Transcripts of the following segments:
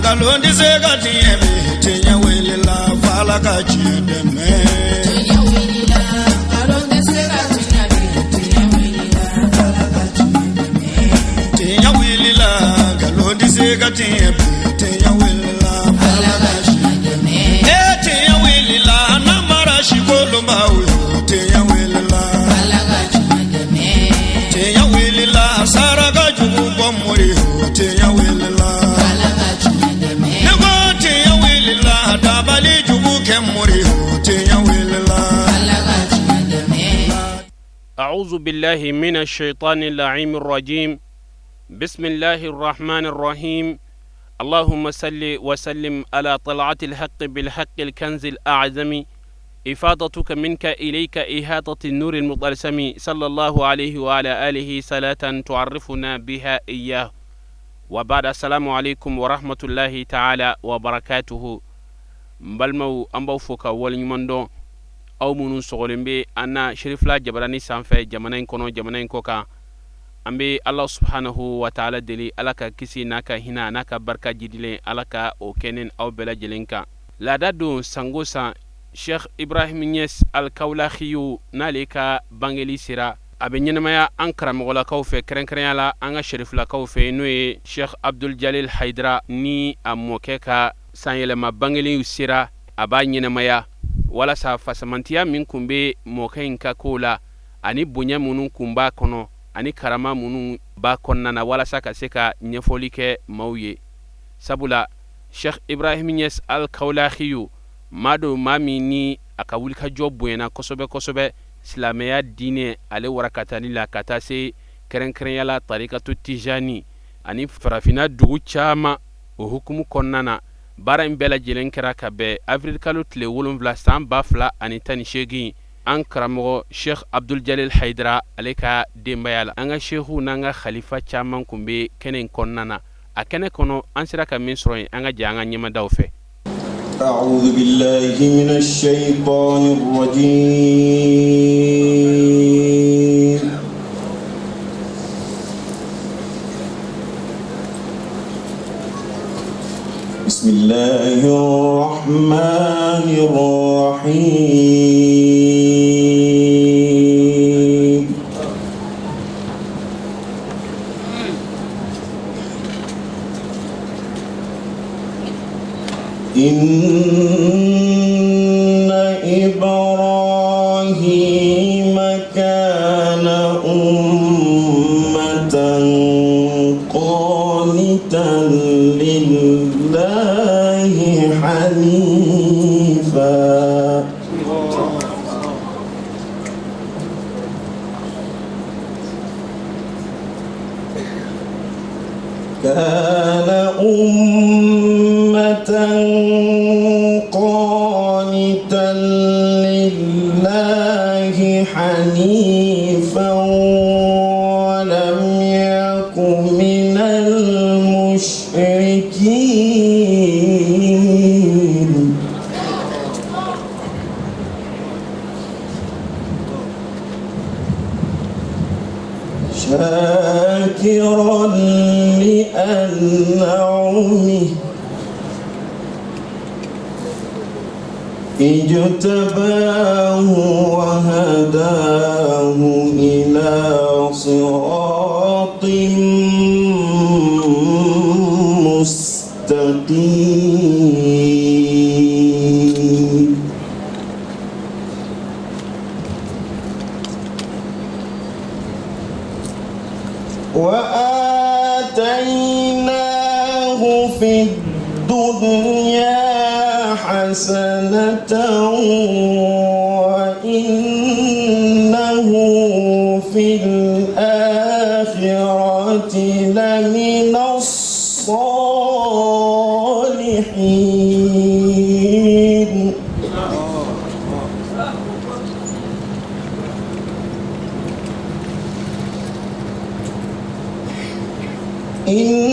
Nkalon tɛ se ka tiɲɛ bi, tiɲɛ wulila f'Ala ka tiɲɛ dɛmɛ. Tiɲɛ wulila, nkalon tɛ se ka tiɲɛ bi, tiɲɛ wulila f'Ala ka tiɲɛ dɛmɛ. Tiɲɛ wulila, nkalon tɛ se ka tiɲɛ bi, tiɲɛ wulila f'Ala Ala ka ka tiɲɛ tiɲɛ dɛmɛ. E tiɲɛ wulila, namara sikolonbaw yo, tiɲɛ wulila. Ala ka tiɲɛ dɛmɛ. Tiɲɛ wulila, saraka jugu bɔ mori yo, tiɲɛ wulila. Ala ka tiɲɛ dɛmɛ. Ne ko tiɲɛ wulila, dabali jugu kɛ mori yo, tiɲɛ wulila. Ala ka tiɲɛ dɛmɛ. أعوذ بالله من الشيطان اللعين الرجيم بسم الله الرحمن الرحيم اللهم صل وسلم على طلعة الحق بالحق الكنز الأعظم إفاضتك منك إليك إحاطة النور المطلسم صلى الله عليه وعلى آله صلاة تعرفنا بها إياه وبعد السلام عليكم ورحمة الله تعالى وبركاته n balimaw an b'aw fo ka waleɲuman dɔn aw minnu sɔgɔlen bɛ an na Serifila jabarani sanfɛ jamana in kɔnɔ jamana in kɔ kan an bɛ ala subhanahu wa taala deli ala ka kisi n'a ka hinɛ n'a ka barika jidilen ala ka o kɛ ne aw bɛɛ lajɛlen kan laada don sango san Sheikh Ibrahim Niass Al-Kawlaxiyu n'ale ka bangeli sera a bɛ ɲɛnamaya an karamɔgɔlakaw fɛ kɛrɛnkɛrɛnya la an ka serifilakaw fɛ n'o ye Sheikh Abdul Jalil Haidara ni a mɔkɛ ka sanyɛlɛma bangeliw sera a b'a ɲɛnamaya walasa fasamantiya min kun bɛ mɔkɛ in ka kow la ani bonya minnu kun b'a kɔnɔ ani karama minnu b'a kɔnɔna na walasa ka se ka ɲɛfɔli kɛ maaw ye sabula Sheikh Ibrahim Niass Al-Kawlaxiyu maa don maa min ni a ka wulikajɔ bonyana kosɛbɛ kosɛbɛ silamɛya diinɛ ale warakatali la ka taa se kɛrɛnkɛrɛnya la tarikatu tijani ani farafinna dugu caman o hukumu kɔnɔna na baara in bɛɛ lajɛlen kɛra ka bɛn avril kalo tile 7 san 2018 an karamɔgɔ Sheikh Abdul Jalil Haidara ale ka denbaya la an ka sehuw n'an ka khalifa caman kun bɛ kɛnɛ in kɔnɔna na a kɛnɛ kɔnɔ an sera ka min sɔrɔ yen an ka jɛ an ka ɲɛmadaw fɛ. أعوذ بالله من الشيطان الرجيم بسم الله الرحمن الرحيم إن إبراهيم كان أمة قانتا لله حنيفا كان أمة قانتا لله حنيفا ولم يك من المشركين شاكرا لأنعمه اجتباه وهداه إلى صراط مستقيم وآتيناه في الدنيا حسنة وإنه في الآخرة لمن الصالحين إن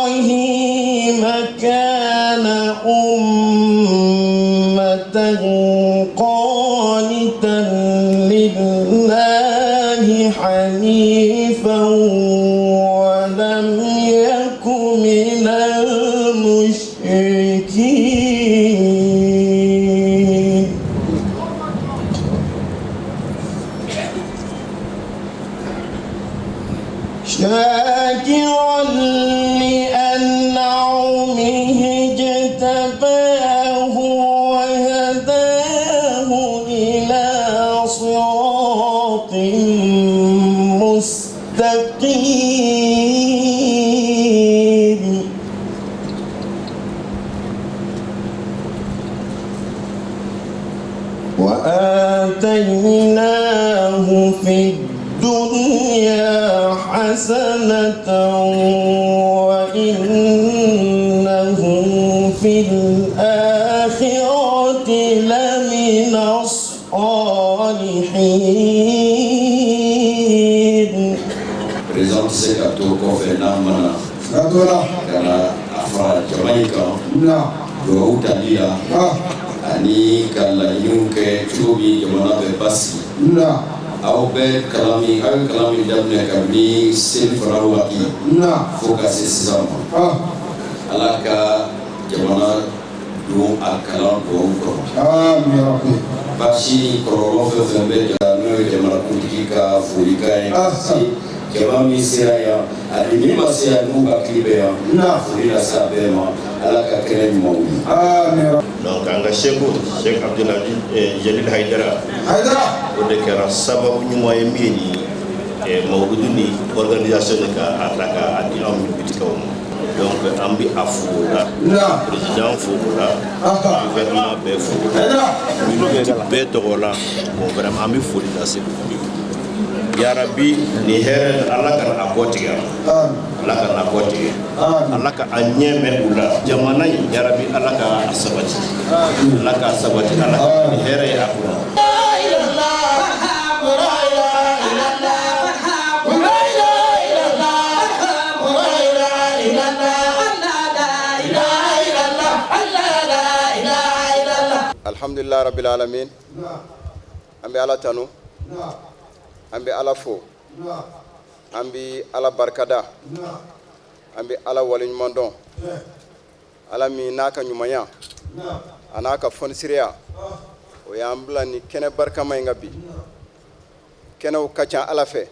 إبراهيم كان أمة قانتا لله حنيفا ولم وآتيناه في الدنيا حسنة وإنه في الآخرة لمن الصالحين. Président tɛ se ka to kɔfɛ n'a ma na ka na a fara jama in kan dugawu tali la ani ka laɲiniw kɛ cogo min jamana bɛ basigi. Aw bɛ kalan min, aw ye kalan min daminɛ kabini seli fana waati fo ka se sisan ma, Ala ka jamana don a kalan dugawu kɔnɔ. Baasi ni kɔlɔlɔ fɛn fɛn bɛ ja, n'o ye jamanakuntigi ka folikan ye ka se jama min sera yan ani min ma se yan, n'u hakili bɛ yan, foli lase a bɛɛ ma. Ala ka kɛnɛ ɲuman wuli. Donc an ka seko Sheikh Abdulaziz Jalil Haidara, o de kɛra sababu ɲuman ye min ye nin mawuludu ni organisation de ka a ta k'a di anw bitikaw ma. Donc an bɛ a fo o la, président fo o la, gouvernement bɛɛ fo o la, communauté bɛɛ tɔgɔ la. Bon, vraiment, an bɛ foli lase u ma. Yarabi, nin hɛrɛ, Ala kana a kɔ tigɛ a ma, Ala kana a kɔ tigɛ, Ala ka a ɲɛ mɛn u la jamana in. Yarabi, Ala ka a sabati, Ala ka a sabati, Ala ka nin hɛrɛ ye a kɔnɔ. Alhamdulillah rabbil alamin. An bɛ Ala tanu, an bɛ Ala fo, an bɛ Ala barikada, an bɛ Ala waleɲuman dɔn, Ala min n'a ka ɲumanya a n'a ka fɔnisiriya o y'an bila ni kɛnɛ barikama in kan bi. Kɛnɛw ka ca Ala fɛ,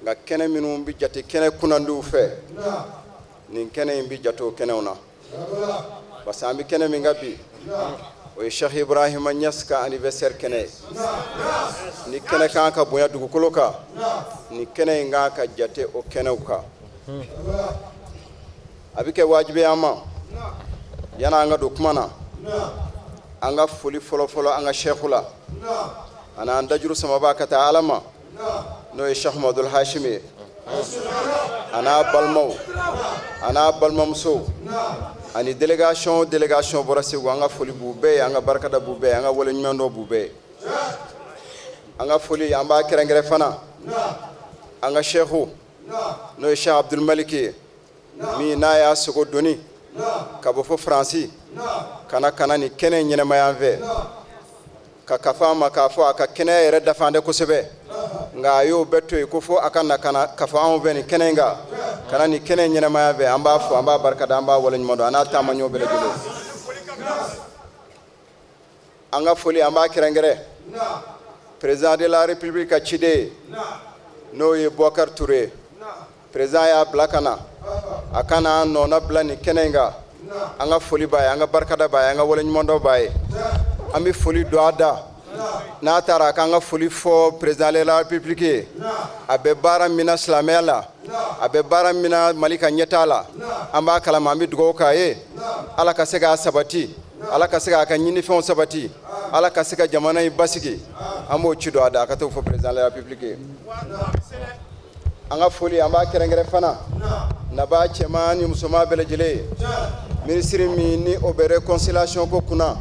nka kɛnɛ minnu bɛ jate kɛnɛ kunnandiw fɛ, nin kɛnɛ in bɛ jate o kɛnɛw na, parce que an bɛ kɛnɛ min kan bi, o ye Cheikh Ibrahima Niass ka anniversaire kɛnɛ ye. Ni kɛnɛ kan ka bonya dugukolo kan, ni kɛnɛ in kan ka jate o kɛnɛw kan. A bɛ kɛ wajibi an ma, yan'an ka don kuma na, an ka foli fɔlɔfɔlɔ an ka sɛku la ani an dajuru samaba ka taa Ala ma, n'o ye Cheikh Madul Hashimi ye, a n'a balimaw, a n'a balimamusow, ani délégation o délégation bɔra Segu. An ka foli b'u bɛɛ ye, an ka barikada b'u bɛɛ ye, an ka waleɲumandɔn b'u bɛɛ ye. An ka foli, an b'a kɛrɛnkɛrɛn fana an ka sɛku, n'o ye Cheikh Abdul Malik ye, min n'a y'a sogo doni ka bɔ fo Faransi ka na nin kɛnɛ in ɲɛnamaya an fɛ, ka kafa an ma k'a fɔ a ka kɛnɛya yɛrɛ dafa an tɛ kosɛbɛ, nka a y'o bɛɛ to yen ko fo a ka na ka na kafa anw fɛ nin kɛnɛ in kan, ka na nin kɛnɛ in ɲɛnamaya an fɛ. An b'a fo, an b'a barikada, an b'a waleɲuman dɔn, a n'a taamaɲɔgɔn bɛɛ lajɛlen. An ka foli, an b'a kɛrɛnkɛrɛn président de la République ka ciden ye, n'o ye Boubacar Touré ye. Président y'a bila ka na, a ka na an nɔna bila nin kɛnɛ in kan. An ka foli b'a ye, an ka barikada b'a ye, an ka waleɲumandɔn b'a ye. An bɛ foli don a da n'a taara, a k'an ka foli fɔ président de la République ye. A bɛ baara min na silamɛya la, a bɛ baara min na Mali ka ɲɛtaa la, an b'a kalama. An bɛ dugawu k'a ye, Ala ka se k'a sabati, Ala ka se k'a ka ɲinifɛnw sabati, Ala ka se ka jamana in basigi. An b'o ci don a da, a ka t'o fɔ président de la République ye. An ka foli, an b'a kɛrɛnkɛrɛn fana nabaa cɛman ni musoman bɛɛ lajɛlen ye, minisiri min ni o bɛ réconciliation ko kunna,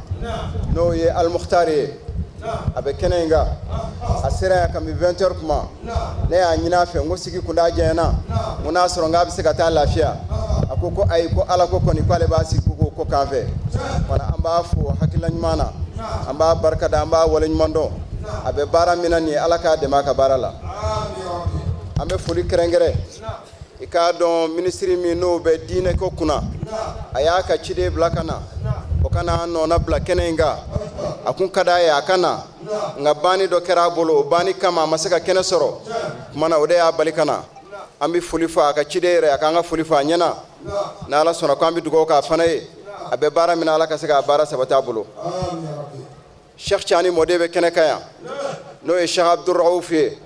n'o ye Alimukutari ye, a bɛ kɛnɛ in kan. A sera yan kabini 20 heures kuma. Ne y'a ɲini a fɛ, n ko sigi kun t'a janyana, n ko n'a sɔrɔ n k'a bɛ se ka taa lafiya. A ko ko ayi, ko Ala ko kɔni k'ale b'a sigi ko ko kan fɛ. Fana an b'a fo hakilila ɲuman na, an b'a barikada, an b'a waleɲuman dɔn. A bɛ baara min na nin ye, Ala k'a dɛmɛ a ka baara la. An bɛ foli kɛrɛnkɛrɛn, i k'a dɔn, minisiri min n'o bɛ diinɛ ko kunna, a y'a ka ciden bila ka na, o ka na nɔna bila kɛnɛ in kan. A kun ka d'a ye a ka na, nka banni dɔ kɛra a bolo, o banni kama a ma se ka kɛnɛ sɔrɔ. Tuma na o de y'a bali ka na. An bɛ foli fɔ a ka ciden yɛrɛ, a k'an ka foli fɔ a ɲɛna. N'Ala sɔnna, ko an bɛ dugawu k'a fana ye, a bɛ baara min na, Ala ka se k'a baara sabati a bolo. Cheikh Tiani mɔden bɛ kɛnɛ kan yan, n'o ye Cheikh Abdul ye.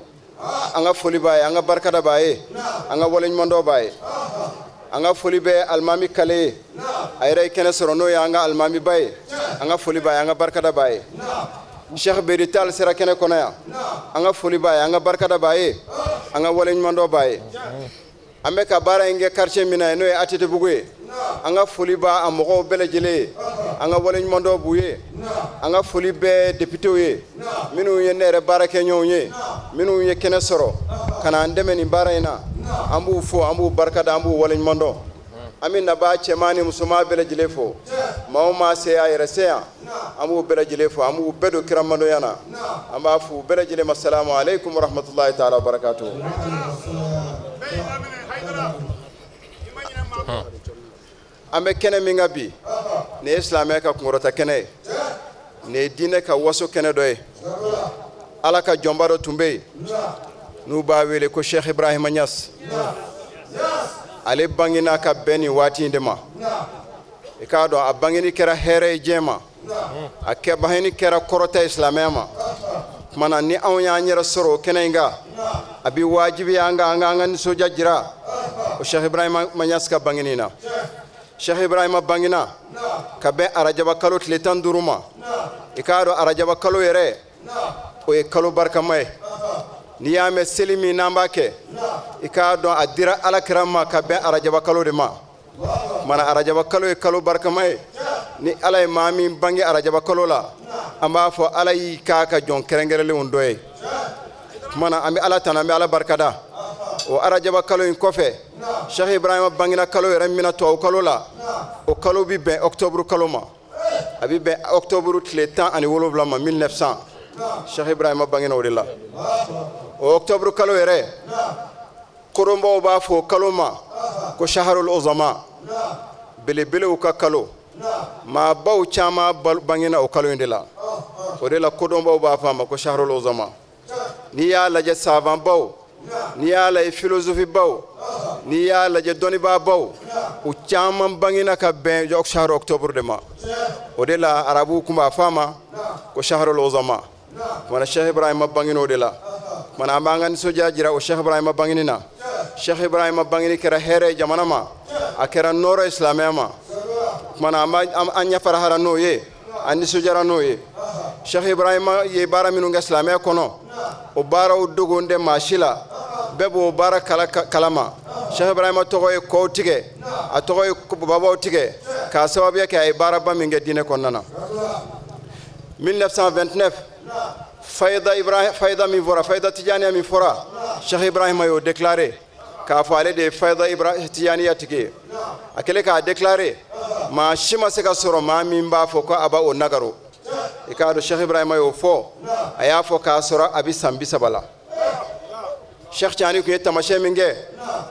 An ka foli b'a ye, an ka barikada b'a ye, an ka waleɲumandɔn b'a ye. An ka foli bɛ alimami Kale ye, a yɛrɛ ye kɛnɛ sɔrɔ, n'o ye an ka alimamiba ye. An ka foli b'a ye, an ka barikada b'a ye. Cheikh Bedi Tall sera kɛnɛ kɔnɔ yan. An ka foli b'a ye, an ka barikada b'a ye, an ka waleɲumandɔn b'a ye. An bɛ ka baara in kɛ quartier min na n'o ye ATT-bugu ye, an ka foli b'a a mɔgɔw bɛɛ lajɛlen ye, an ka waleɲumandɔn b'u ye. An ka foli bɛ députéw ye, minnu ye ne yɛrɛ baarakɛɲɔgɔnw ye, minnu ye kɛnɛ sɔrɔ ka na an dɛmɛ nin baara in na. An b'u fo, an b'u barikada, an b'u waleɲumandɔn. An bɛ nabaa cɛman ni musoman bɛɛ lajɛlen fo. Maa o maa se y'a yɛrɛ se yan, an b'u bɛɛ lajɛlen fo, an b'u bɛɛ don kiramandonya na. An b'a fɔ u bɛɛ lajɛlen ma salamu aleykum warahmatulahi taala wabarakatuhu. An bɛ kɛnɛ min kan bi, nin ye silamɛya ka kunkɔrɔta kɛnɛ ye, nin ye diinɛ ka waso kɛnɛ dɔ ye. Ala ka jɔnba dɔ tun bɛ yen n'u b'a wele ko Sheikh Ibrahima Niass. Ale bangena ka bɛn nin waati in de ma. I k'a dɔn a bangeni kɛra hɛrɛ ye diɲɛ ma, a kɛ bangeni kɛra kɔrɔta ye silamɛya ma. Tuma na ni anw y'an yɛrɛ sɔrɔ o kɛnɛ in kan, a bɛ wajibiya an kan an ka an ka nisɔndiya jira o Sheikh Ibrahima Niass ka bangeni na. Sheikh Ibrahima bangena ka bɛn arajaba kalo tile 15 ma. I k'a dɔn arajaba kalo yɛrɛ o ye kalo barikama ye. N'i y'a mɛn seli min n'an b'a kɛ, i k'a dɔn a dira ala kira ma ka bɛn arajaba kalo de ma. Mana arajaba kalo ye kalo barikama ye. Ni ala ye maa min bange arajaba kalo la, an b'a fɔ ala y'i k'a ka jɔn kɛrɛnkɛrɛnlenw dɔ ye. Tuma na an bɛ ala tanu, an bɛ ala barikada. O arajaba kalo in kɔfɛ, Cheikh Ibrahima bangena kalo yɛrɛ min na tubabu kalo la, o kalo bɛ bɛn octobre kalo ma. A bɛ bɛn octobre tile 17 ma 1900. Cheikh Ibrahima bangena o de la. O octobre kalo yɛrɛ, kodɔnbaw b'a fɔ o kalo ma ko shaharul uzama, belebelew ka kalo. Maabaw caman bangena o kalo in de la. O de la kodɔnbaw b'a fɔ a ma ko shaharul uzama. N'i y'a lajɛ savantbaw, n'i y'a lajɛ philosophebaw, n'i y'a lajɛ dɔnnibaabaw, u caman bangena ka bɛn shahar octobre de ma. O de la arabuw tun b'a fɔ a ma ko shaharul uzama. Kumana Cheikh Ibrahima bangena o de la. Kumana an b'an ka nisɔndiya jira o Cheikh Ibrahima bangeni na. Cheikh Ibrahima bangeni kɛra hɛrɛ ye jamana ma, a kɛra nɔɔrɔ ye silamɛya ma. Kumana an b'an ɲɛ farahara n'o ye, an nisɔndiyara n'o ye. Cheikh Ibrahima ye baara minnu kɛ silamɛya kɔnɔ, o baaraw dogon tɛ maa si la, bɛɛ b'o baara kala kalama. Cheikh Ibrahima tɔgɔ ye kɔw tigɛ, a tɔgɔ ye babaw tigɛ, k'a sababuya kɛ a ye baaraba min kɛ diinɛ kɔnɔna na. 1929, Fayida Ibrahim, Fayida min fɔra, Fayida Tijaniya min fɔra, Cheikh Ibrahima y'o déclaré k'a fɔ ale de ye Fayida Ibrahim Tijaniya tigi ye. A kɛlen k'a déclaré, maa si ma se ka sɔrɔ maa min b'a fɔ ko a b'a o nagaro. I k'a dɔn Cheikh Ibrahima y'o fɔ, a y'a fɔ k'a sɔrɔ a bɛ san 30 la. Cheikh Tidiane tun ye tamasiyɛn min kɛ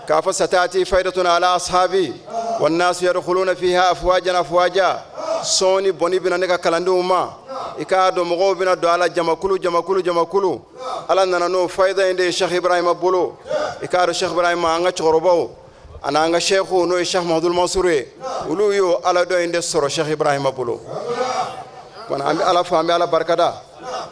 k'a fɔ satati faydatun ala ashabi wannasu yadkhuluna fiha afwajan afwaja, sɔɔni bɔnni bɛna ne ka kalandenw ma. I k'a dɔn mɔgɔw bɛna don a la jamakulu jamakulu jamakulu. Ala nana n'o fayida in de ye Cheikh Ibrahima bolo. I k'a dɔn Cheikh Ibrahima, an ka cɛkɔrɔbaw ani an ka cheikhu, n'o ye Cheikh Mahamadul Mansur ye, olu y'o ala dɔ in de sɔrɔ Cheikh Ibrahima bolo. Kɔni an bɛ ala fo, an bɛ ala barikada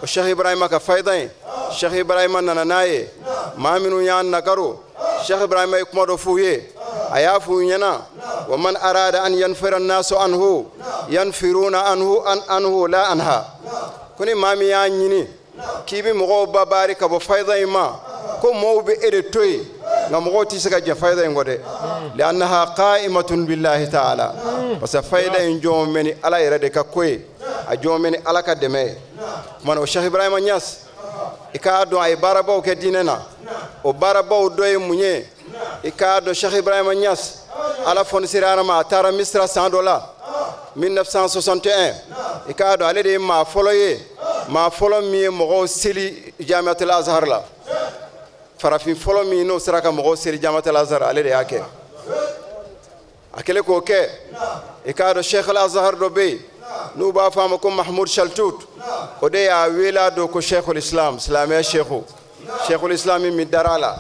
o Cheikh Ibrahima ka fayida in. Cheikh Ibrahima nana n'a ye, maa minnu y'a nagaro, Cheikh Ibrahima ye kuma dɔ f'u ye. A y'a f'u ɲɛna: wa man arada an yanfira nasu anhu yanfiruna anhu an anhu la anha. Ko ni maa min y'a ɲini k'i bɛ mɔgɔw babaari ka bɔ fayida in ma, ko mɔgɔw bɛ e de to yen, nka mɔgɔw tɛ se ka jɛ fayida in kɔ dɛ. Liannaha qaimatun billahi ta'ala, parce que fayida in jɔn bɛ ni ala yɛrɛ de ka ko ye, a jɔn bɛ ni ala ka dɛmɛ ye. Kumana o Cheikh Ibrahima Niass, i k'a dɔn a ye baarabaw kɛ diinɛ na. O baarabaw dɔ ye mun ye? I k'a dɔn Cheikh Ibrahima Niass, ala fɔnisera ma, a taara Misira san dɔ la 1961. I k'a dɔn ale de ye maa fɔlɔ ye, maa fɔlɔ min ye mɔgɔw seli Jamiatul Azhar la. Farafin fɔlɔ min n'o sera ka mɔgɔw seli Jamiatul Azhar, ale de y'a kɛ. A kɛlen k'o kɛ, i k'a dɔn Sheikh Al Azhar dɔ bɛ yen n'u b'a fɔ a ma ko Mahmoud Shaltut, o de y'a wele a don ko Sheikhul Islam, silamɛya sheikhu, Sheikhul Islam min dara a la,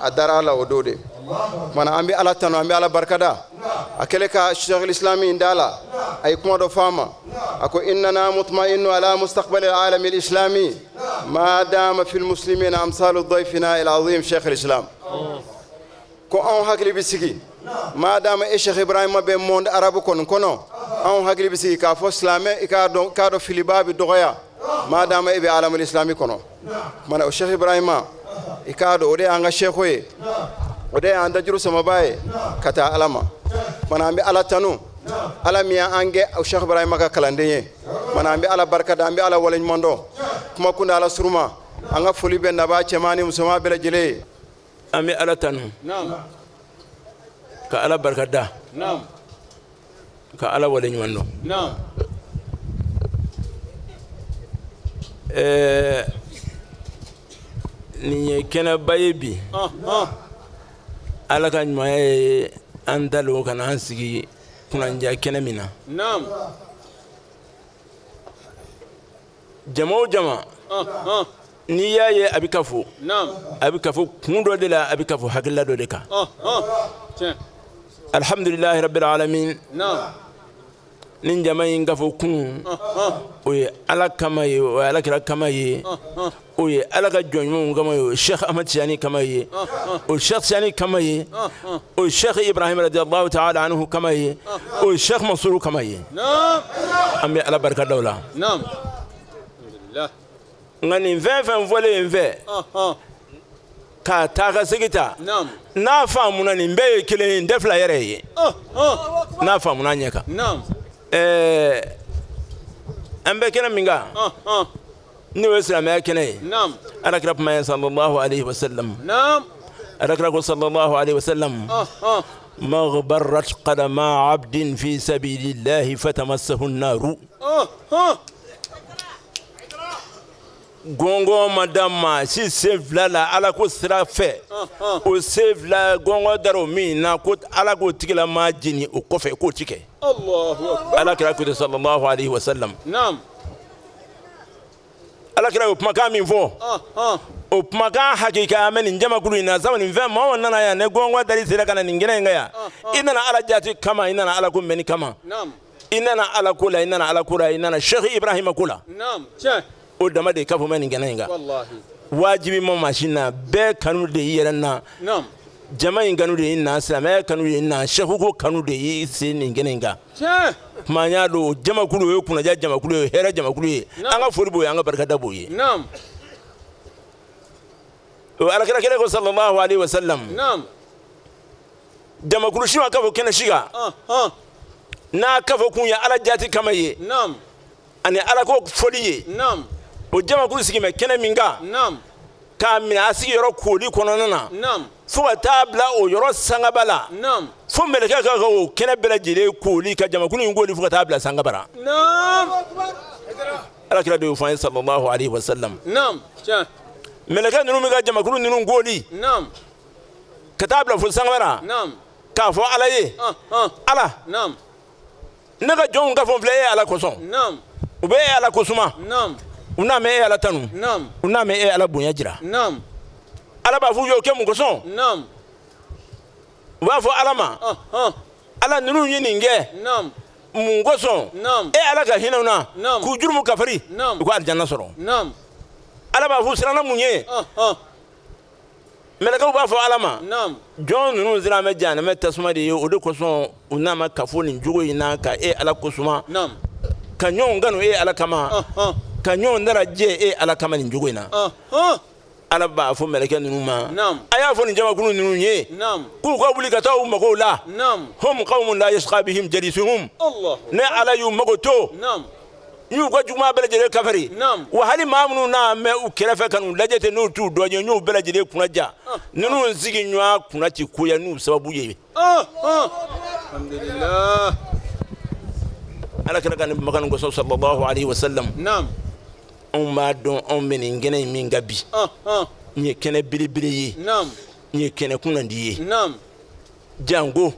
a dara a la o don de. Kumana an bɛ ala tanu, an bɛ ala barikada. A kɛlen ka Sheikhul Islam in da la, a ye kuma dɔ fɔ a ma. A ko: innana mutma'innu ala mustaqbal al-alami al-islami ma dama fil muslimina amsalu dayfina al-azim Sheikh al-Islam. Ko anw hakili bɛ sigi maa dama e Sheikh Ibrahima bɛ monde arabe kɔni kɔnɔ, anw hakili bɛ sigi k'a fɔ silamɛ, i k'a dɔn filiba bɛ dɔgɔya. Madama e bɛ alamul islami kɔnɔ mana o Sheikh Ibrahima i k'a dɔn o de y'an ka seko ye, o de y'an dajuru samaba ye ka taa Ala ma. Mana an bɛ Ala tanu, Ala min y'an kɛ o Sheikh Ibrahima ka kalanden ye. Mana an bɛ Ala barika da, an bɛ Ala waleɲuman dɔn. Kuma kun ala suruma, an ka foli bɛ nabaa cɛman ni musoman bɛɛ lajɛlen ye. An bɛ Ala tanu ka Ala barika da, ka Ala waleɲuman dɔn. Nin ye kɛnɛba ye bi. Ala ka ɲumanya ye an dalon ka na an sigi kunnandiya kɛnɛ min na. Jama o jama, n'i y'a ye a bɛ kafo, a bɛ kafo kun dɔ de la, a bɛ kafo hakilila dɔ de kan. Alhamdulilahi rabbil alamin. Nin jama in kafo kun, o ye Ala kama ye, o ye Ala kira kama ye, o ye Ala ka jɔn ɲumanw kama ye, o ye Sheikh Ahmad Tijani kama ye, o ye Sheikh Tijani kama ye, o ye Sheikh Ibrahim radiyallahu ta'ala anhu kama ye, o ye Sheikh Mansuru kama ye. An bɛ Ala barika da o la. Nka nin fɛn fɛn fɔlen in fɛ k'a taa ka segin ta, n'a faamuna nin bɛɛ ye kelen ye, n tɛ fila yɛrɛ ye, n'a faamuna ɲɛ kan. An bɛ kɛnɛ min kan, n'o ye silamɛya kɛnɛ ye, Ala kira kuma ye sallallahu alaihi wa sallam. Ala kira ko sallallahu alaihi wa sallam, maghbarrat qadama abdin fi sabilillahi fatamassahu an-naru. Gɔngɔn ma da maa si sen fila la Ala ko sira fɛ, o sen fila gɔngɔn dar'o min na, ko Ala k'o tigilamaa jeni o kɔfɛ, k'o ti kɛ. Ala kira ko ten sallallahu alaihi wa sallam. Ala kira y'o kumakan min fɔ, o kumakan hakika an bɛ nin jamakulu in na. Sabu nin fɛn maa o nana yan, ne gɔngɔn dari sera ka na nin kɛnɛ in kan yan, i nana Ala jati kama, i nana Ala ko mɛnni kama, i nana Ala ko la, i nana Ala ko la, i nana Sheikh Ibrahima ko la. O dama de kafo bɛ nin kɛnɛ in kan. Wajibi ma maa si na, bɛɛ kanu de y'i yɛrɛ na, jama in kanu de y'i na, silamɛya kanu de y'i na, Sheikh ko kanu de y'i se nin kɛnɛ in kan. Kuma an y'a dɔn o jamakulu o ye kunnaja jamakulu ye, o ye hɛrɛ jamakulu ye. An ka foli b'o ye, an ka barikada b'o ye. O Ala kira kelen ko sallallahu alaihi wa sallam, jamakulu si ma kafo kɛnɛ si kan n'a kafo kun ye Ala jati kama ye ani Ala ko fɔli ye. O jamakulu sigi bɛ kɛnɛ min kan, k'a minɛ a sigiyɔrɔ kooli kɔnɔna na fo ka taa bila o yɔrɔ sangaba la, fo mɛlɛkɛ ka o kɛnɛ bɛɛ lajɛlen kooli, ka jamakulu in kooli fo ka taa bila sangaba la. Ala kira de y'o fɔ an ye sallallahu alaihi wa sallam. Mɛlɛkɛ ninnu bɛ ka jamakulu ninnu kooli ka taa bila fo sangaba la, k'a fɔ Ala ye, Ala, ne ka jɔnw ka fɔ filɛ e Ala kosɔn, u bɛ e Ala kosuma, u n'a mɛn e Ala tanu, u n'a mɛn e Ala bonya jira. Ala b'a fɔ u y'o kɛ mun kosɔn? U b'a fɔ Ala ma, Ala ninnu ye nin kɛ mun kosɔn? E Ala ka hinɛ u na k'u jurumu kafari, u ka alijanna sɔrɔ. Ala b'a fɔ u siranna mun ye? Mɛlɛkɛw b'a fɔ Ala ma, jɔn ninnu siran bɛ jahanamɛ tasuma de ye, o de kosɔn u n'a ma kafo nin cogo in na ka e Ala kosuma, ka ɲɔgɔn kanu e Ala kama, ka ɲɔgɔn darajɛ e Ala kama nin cogo in na. Ala b'a fɔ mɛlɛkɛ ninnu ma, a y'a fɔ nin jamakulu ninnu ye k'u ka wuli ka taa u magow la. Hum qawmun la yashqa bihim jalisuhum. Ne Ala y'u mago to, n y'u ka juguman bɛɛ lajɛlen kafari. Wa hali maa minnu n'a mɛn u kɛrɛfɛ ka n'u lajɛ ten, n'u t'u dɔn ye, n y'u bɛɛ lajɛlen kunna ja. Ninnu sigi ɲɔgɔn kunna ci koya n'u sababu ye. Ala kira ka nin kumakan kosɔn sallallahu alaihi wa sallam, anw b'a dɔn anw bɛ nin kɛnɛ in min kan bi, nin ye kɛnɛ belebele ye, nin ye kɛnɛ kunnandi ye. Janko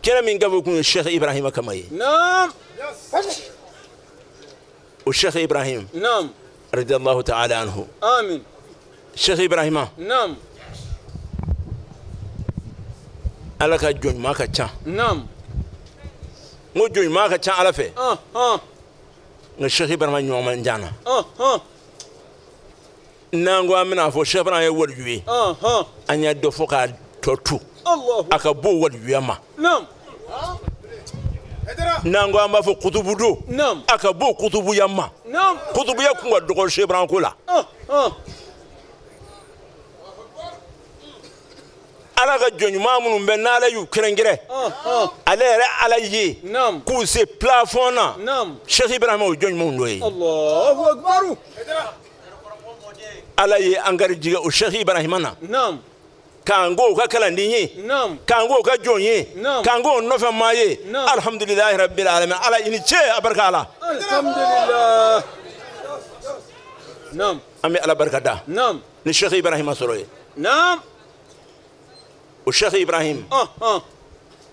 kɛnɛ min kafo kun ye Sheikh Ibrahima kama ye. O Sheikh Ibrahim radiyallahu ta'ala anhu. Sheikh Ibrahima, Ala ka jɔn ɲuman ka ca. N ko jɔn ɲuman ka ca Ala fɛ, nka Sheikh Ibrahima ɲɔgɔn man ca na. N'an ko an bɛna fɔ Sheikh Ibrahima ye waliju ye, an y'a dɔ fɔ k'a tɔ to a ka bon walijuya ma. N'an ko an b'a fɔ kutubu don, a ka bɔ kutubuya ma. Kutubuya kun ka dɔgɔ Cheikh Ibrahima ko la. Ala ka jɔn ɲuman minnu bɛ n'Ala y'u kɛrɛnkɛrɛn, ale yɛrɛ Ala ye k'u se plafond na, Cheikh Ibrahima o jɔn ɲumanw dɔ ye. Allahu akbar. Ala ye an garijɛgɛ o Cheikh Ibrahima na. K'an k'o ka kalanden ye, k'an k'o ka jɔn ye, k'an k'o nɔfɛ maa ye. Alhamdulilayi rabbil alamin. Ala i ni ce, a barika Ala. Alhamdulillah. An bɛ Ala barika da ni Cheikh Ibrahima sɔrɔ ye. O Cheikh Ibrahim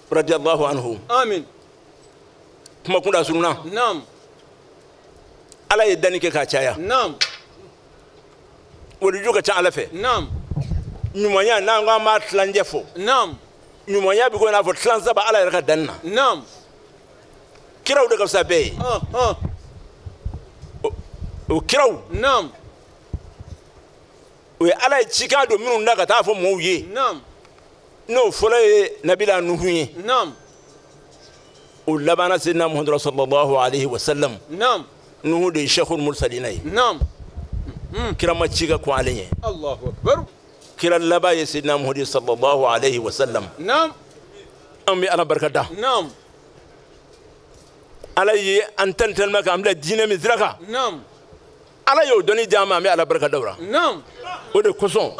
radiyallahu anhu. Amin. Kuma kunda surunna. Ala ye danni kɛ k'a caya. Waliju ka ca Ala fɛ. Ɲumanya n'an ko an b'a tilancɛ fɔ. Ɲumanya bɛ ko i n'a fɔ tilan saba Ala yɛrɛ ka danni na. Kiraw de ka fisa bɛɛ ye. O kiraw. O ye Ala ye cikan don minnu da ka taa fɔ mɔgɔw ye. N'o fɔlɔ ye Nabila Nuhu ye. O labanna Seydina Muhamadu sallallahu alaihi wa sallam. Nuhu de ye Sheikhul Mursalina ye. Kira ma ci ka kɔn ale ɲɛ. Allahu akbar. Kira laban ye Seydina Muhamadu sallallahu alaihi wa sallam. An bɛ Ala barika da. Ala ye an tan tɛmɛ k'an bila diinɛ min sira kan. Ala y'o dɔnni d'an ma, an bɛ Ala barika da o la. O de kosɔn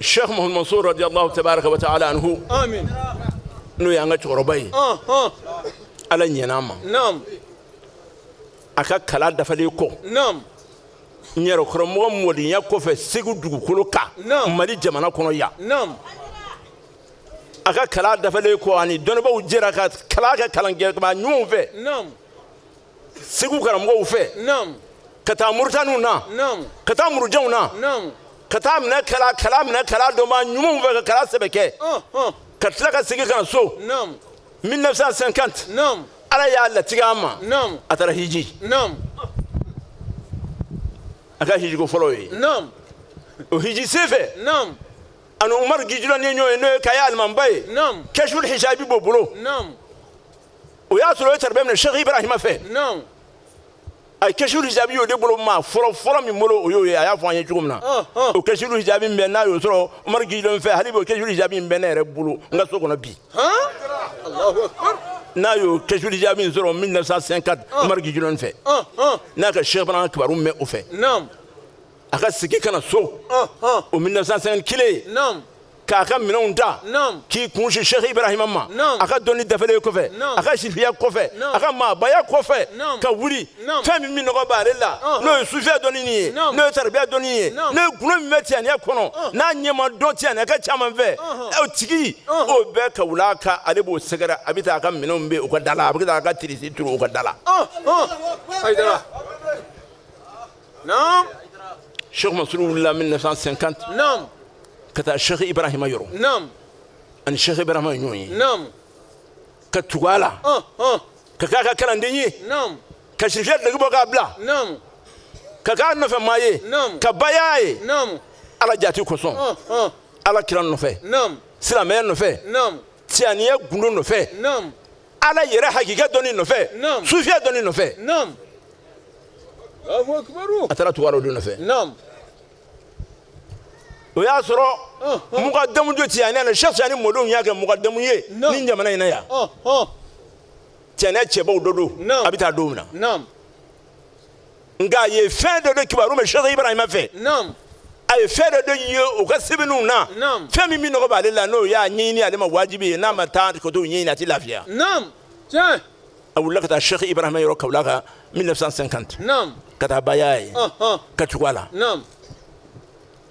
Cheikh Mouhamed Mansour radiyallahu tabaraka wa ta'ala anhu. Amin. N'o y'an ka cɛkɔrɔba ye. Ala ɲɛna an ma. A ka kalan dafalen kɔ. N yɛrɛkɔrɔmɔgɔ mɔdenya kɔfɛ Segu dugukolo kan. Mali jamana kɔnɔ yan. A ka kalan dafalen kɔ ani dɔnnibaaw jɛra ka kalan kɛ kalankɛbaa ɲumanw fɛ. Segu karamɔgɔw fɛ. Ka taa Mauritaniw na. Ka taa Murujanw na. Ka taa minɛ kalan minɛ kalan dɔnbaa ɲumanw fɛ ka kalan sɛbɛ kɛ. Ka tila ka segin ka na so. 1950. Ala y'a latigɛ an ma. A taara hiji. A ka hijiko fɔlɔ ye. O hiji sen fɛ. Ani Umaru Gijilɔni ye ɲɔgɔn ye, n'o ye Kayi alimamiba ye. Kɛsiful hijabi b'o bolo. O y'a sɔrɔ o ye tarbiya minɛ Cheikh Ibrahima fɛ. A ye kɛsiful hijabi y'o de bolo, maa fɔlɔ fɔlɔ min bolo o y'o ye, a y'a fɔ an ye cogo min na. O kɛsiful hijabi min bɛ n'a y'o sɔrɔ Umaru Gijilɔni fɛ, hali bi o kɛsiful hijabi min bɛ ne yɛrɛ bolo n ka so kɔnɔ bi. N'a y'o kɛsiful hijabi min sɔrɔ 1950 Umaru Gijilɔni fɛ. N'a ka Cheikh Ibrahima kibaru mɛn o fɛ. A ka segin ka na so. O 1950 kelen. K'a ka minɛnw ta k'i kun si Cheikh Ibrahima ma. A ka dɔnni dafalen kɔfɛ, a ka sifiya kɔfɛ, a ka maabaya kɔfɛ, ka wuli fɛn min nɔgɔ b'ale la, n'o ye sufiya dɔnni ye, n'o ye tarbiya dɔnni ye, n'o ye gundo min bɛ tiyaniya kɔnɔ, n'a ɲɛ ma dɔn tiyaniya ka caman fɛ, o tigi o bɛɛ ka wuli a ka ale b'o sɛgɛrɛ, a bɛ taa a ka minɛnw bɛ u ka da la, a bɛ taa a ka tirisi turu u ka da la. Cheikh Mansour wulila 1950. Ka taa Cheikh Ibrahima yɔrɔ. Ani Cheikh Ibrahima ye ɲɔgɔn ye. Ka tugu a la. Ka k'a ka kalanden ye. Ka sirifiya duloki bɔ k'a bila. Ka k'a nɔfɛ maa ye. Ka baya ye. Ala jati kosɔn. Ala kira nɔfɛ. Silamɛya nɔfɛ. Tiyaniya gundo nɔfɛ. Ala yɛrɛ hakika dɔnni nɔfɛ. Sufiya dɔnni nɔfɛ. A taara tugu a la o de nɔfɛ. O y'a sɔrɔ mukadamu dɔ tiyaniya na, Cheikh Tijani mɔdenw y'a kɛ mukadamu ye nin jamana in na yan. Tiyaniya cɛbaw dɔ don, a bɛ taa don min na. Nka a ye fɛn dɔ de kibaru mɛn Cheikh Ibrahima fɛ. A ye fɛn dɔ de ye u ka sɛbɛnniw na. Fɛn min nɔgɔ b'ale la, n'o y'a ɲɛɲini ale ma wajibi ye, n'a ma taa ka t'o ɲɛɲini a tɛ lafiya. A wulila ka taa Cheikh Ibrahima yɔrɔ Kawulaka 1950. Ka taa baya ye. Ka tugu a la.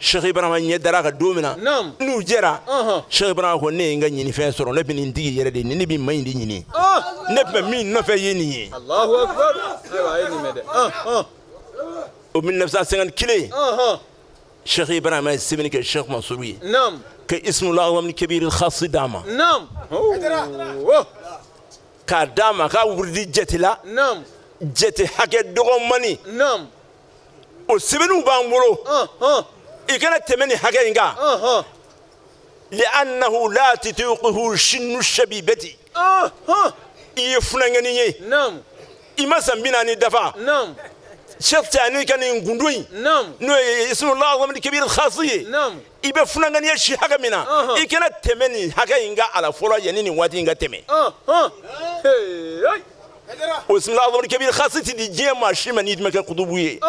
Cheikh Ibrahima ɲɛ dara a kan don min na, n'u jɛra, Cheikh Ibrahima ko ne ye n ka ɲinifɛn sɔrɔ, ne bɛ nin tigi yɛrɛ de, ne bɛ maa in de ɲini, ne tun bɛ min nɔfɛ ye nin ye. Allahu akbar. Ayiwa, a ye nin mɛn dɛ. O 1951 Cheikh Ibrahima ye sɛbɛnni kɛ Cheikh Mansour ye. Ka ismul azam kabir al khas d'a ma. K'a d'a ma k'a wurudi jate la. Jate hakɛ dɔgɔmani. O sɛbɛnniw b'an bolo. I kana tɛmɛ nin hakɛ in kan. Li'annahu la tutiquhu shinnu shabibati. I ye funankɛnin ye. I ma san 40 dafa. Cheikh Tijani ka nin gundo in n'o ye ismullah azam kebir khasi ye, i bɛ funankɛniya si hakɛ min na, i kana tɛmɛ nin hakɛ in kan a la fɔlɔ yanni nin waati in ka tɛmɛ. O ismullah azam kebir khasi ti di diɲɛ maa si ma n'i ma kɛ kutubu ye.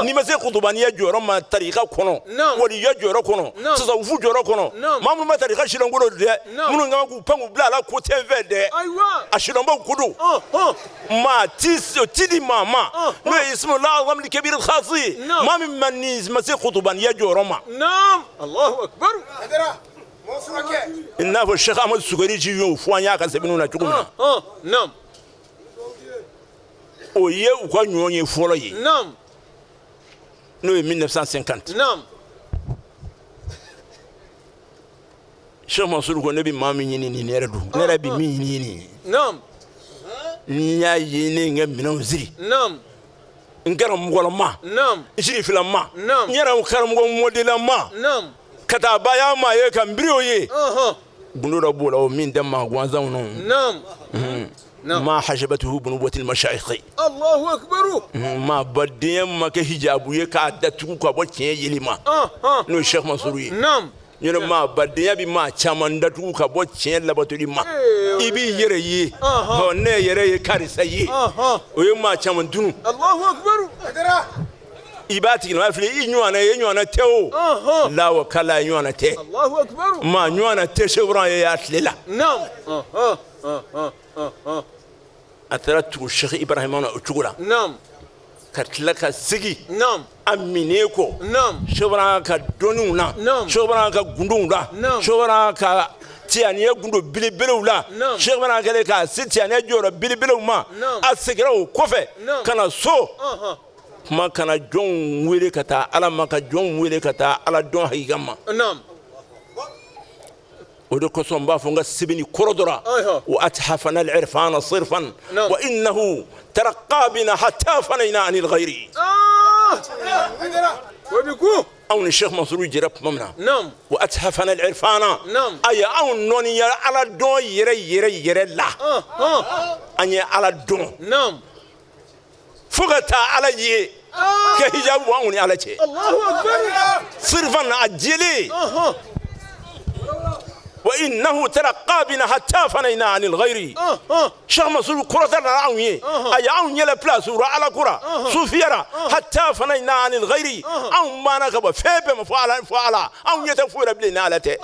N'i ma se kutubaniya jɔyɔrɔ ma tarika kɔnɔ, waliya jɔyɔrɔ kɔnɔ, tasawufu jɔyɔrɔ kɔnɔ, maa minnu ma tarika sidɔn ko don dɛ, minnu kan k'u pan k'u bila a la ko tɛ n fɛ dɛ, a sidɔnbaw ko don. Maa ti o ti di maa ma n'o ye ismullah azam kebir khasi ye, maa min ma ni ma se kutubaniya jɔyɔrɔ ma. Allahu akbar. I n'a fɔ Cheikh Ahmad Sukariji y'o fɔ an y'a ka sɛbɛnniw na cogo min na. O ye u ka ɲɔgɔn ye fɔlɔ ye. N'o ye 1950. Cheikh Mansour ko ne bɛ maa min ɲini nin yɛrɛ don, ne yɛrɛ bɛ min ɲini nin ye. Ni n y'a ye ne ye n ka minɛnw siri. N karamɔgɔlama. N sirifilama. N yɛrɛ karamɔgɔ mɔdenlama. Ka taa baya maa ye ka n biri o ye. Gundo dɔ b'o la o min tɛ maa gansanw na. Ma hajabatuhu bunuwatil mashayikh. Allahu akbar. Ma badenya ma kɛ hijabu ye k'a datugu ka bɔ tiɲɛ yeli ma. N'o ye Cheikh Mansour ye. Ɲɔnɔ maa badenya bɛ maa caman datugu ka bɔ tiɲɛ labatoli ma. I b'i yɛrɛ ye. Ɔ ne yɛrɛ ye karisa ye. O ye maa caman tunu. Allahu akbar. I b'a tigilama filɛ i ɲɔgɔnna ye, i ɲɔgɔnna tɛ o. La wa kala i ɲɔgɔnna tɛ. Allahu akbar. Maa ɲɔgɔnna tɛ Cheikh Ibrahim ye a tile la. A taara tugu Cheikh Ibrahima na o cogo la. Ka tila ka segin. A minɛ kɔ. Cheikh Ibrahima ka dɔnniw na. Cheikh Ibrahima ka gundow la. Cheikh Ibrahima ka tiyaniya gundo belebelew la. Cheikh Ibrahima kɛlen k'a se tiyaniya jɔyɔrɔ belebelew ma. A seginna o kɔfɛ ka na so. Kuma kana jɔnw wele ka taa Ala ma, ka jɔnw wele ka taa Ala dɔn hakika ma. O de kosɔn n b'a fɔ n ka sɛbɛnni kɔrɔ dɔ la, wa athafana al-irfana sirfan wa innahu taraqqa bina hatta fanayna anil ghayri. Anw ni Cheikh Mansour jɛra tuma min na, wa athafana al-irfana, a ye anw nɔniya Ala dɔn yɛrɛ yɛrɛ yɛrɛ la. An ye Ala dɔn fo ka taa Ala ye ka hijabu bɔ anw ni Ala cɛ. Sirfan a jɛlen. Wa innahu taraqqa bina hatta fanayna anil ghayri. Cheikh Mansour kɔrɔta nana anw ye, a ye anw yɛlɛ place ra Ala ko ra, sufiya ra, hatta fanayna anil ghayri. Anw banna ka bɔ fɛn bɛɛ ma fo Ala, fo Ala. Anw ɲɛ tɛ foyi la bilen ni Ala tɛ.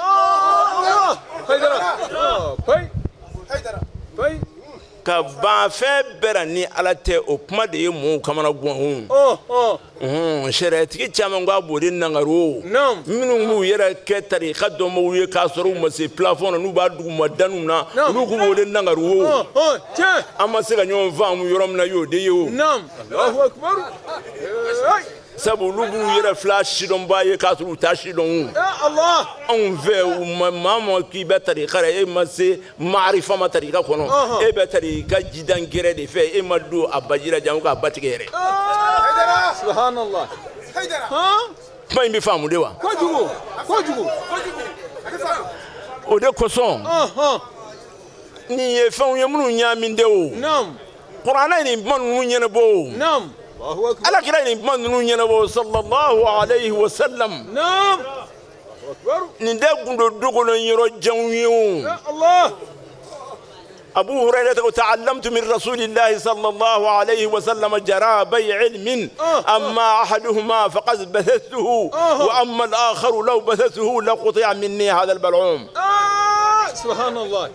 Ka ban fɛn bɛɛ la ni Ala tɛ, o kuma de ye mɔgɔw kamana gan o. Sariyatigi caman k'a b'o de nangaro o. Minnu b'u yɛrɛ kɛ tarika dɔnbagaw ye k'a sɔrɔ u ma se plafond na, n'u b'a duguma daninw na, olu k'u b'o de nangaro o. An ma se ka ɲɔgɔn faamu yɔrɔ min na, y'o de ye o. Sabu olu b'u yɛrɛ fila sidɔnbaa ye k'a sɔrɔ u t'a sidɔn o. Anw fɛ u ma maa ma k'i bɛ tarika la, e ma se maarifa ma tarika kɔnɔ, e bɛ tarika jidan gɛrɛ de fɛ, e ma don a baji la janko k'a ba tigɛ yɛrɛ. Subhanallah. Kuma in bɛ faamu de wa? Kojugu, kojugu. O de kosɔn nin ye fɛnw ye minnu ɲaamin tɛ o. Kuranɛ ye nin kuma ninnu ɲɛnabɔ o. Ala kira ye nin kuma ninnu ɲɛnabɔ sallallahu alayhi wa sallam. Nin tɛ gundo dogolen yɔrɔ janw ye o. Abu Hurairah ta'allamtu min rasulillahi sallallahu alayhi wa sallam jarabay ilmin, amma ahaduhuma faqad bathathuhu wa amma al-akharu law bathathuhu laquti'a minni hadha al-bal'um. Subhanallah.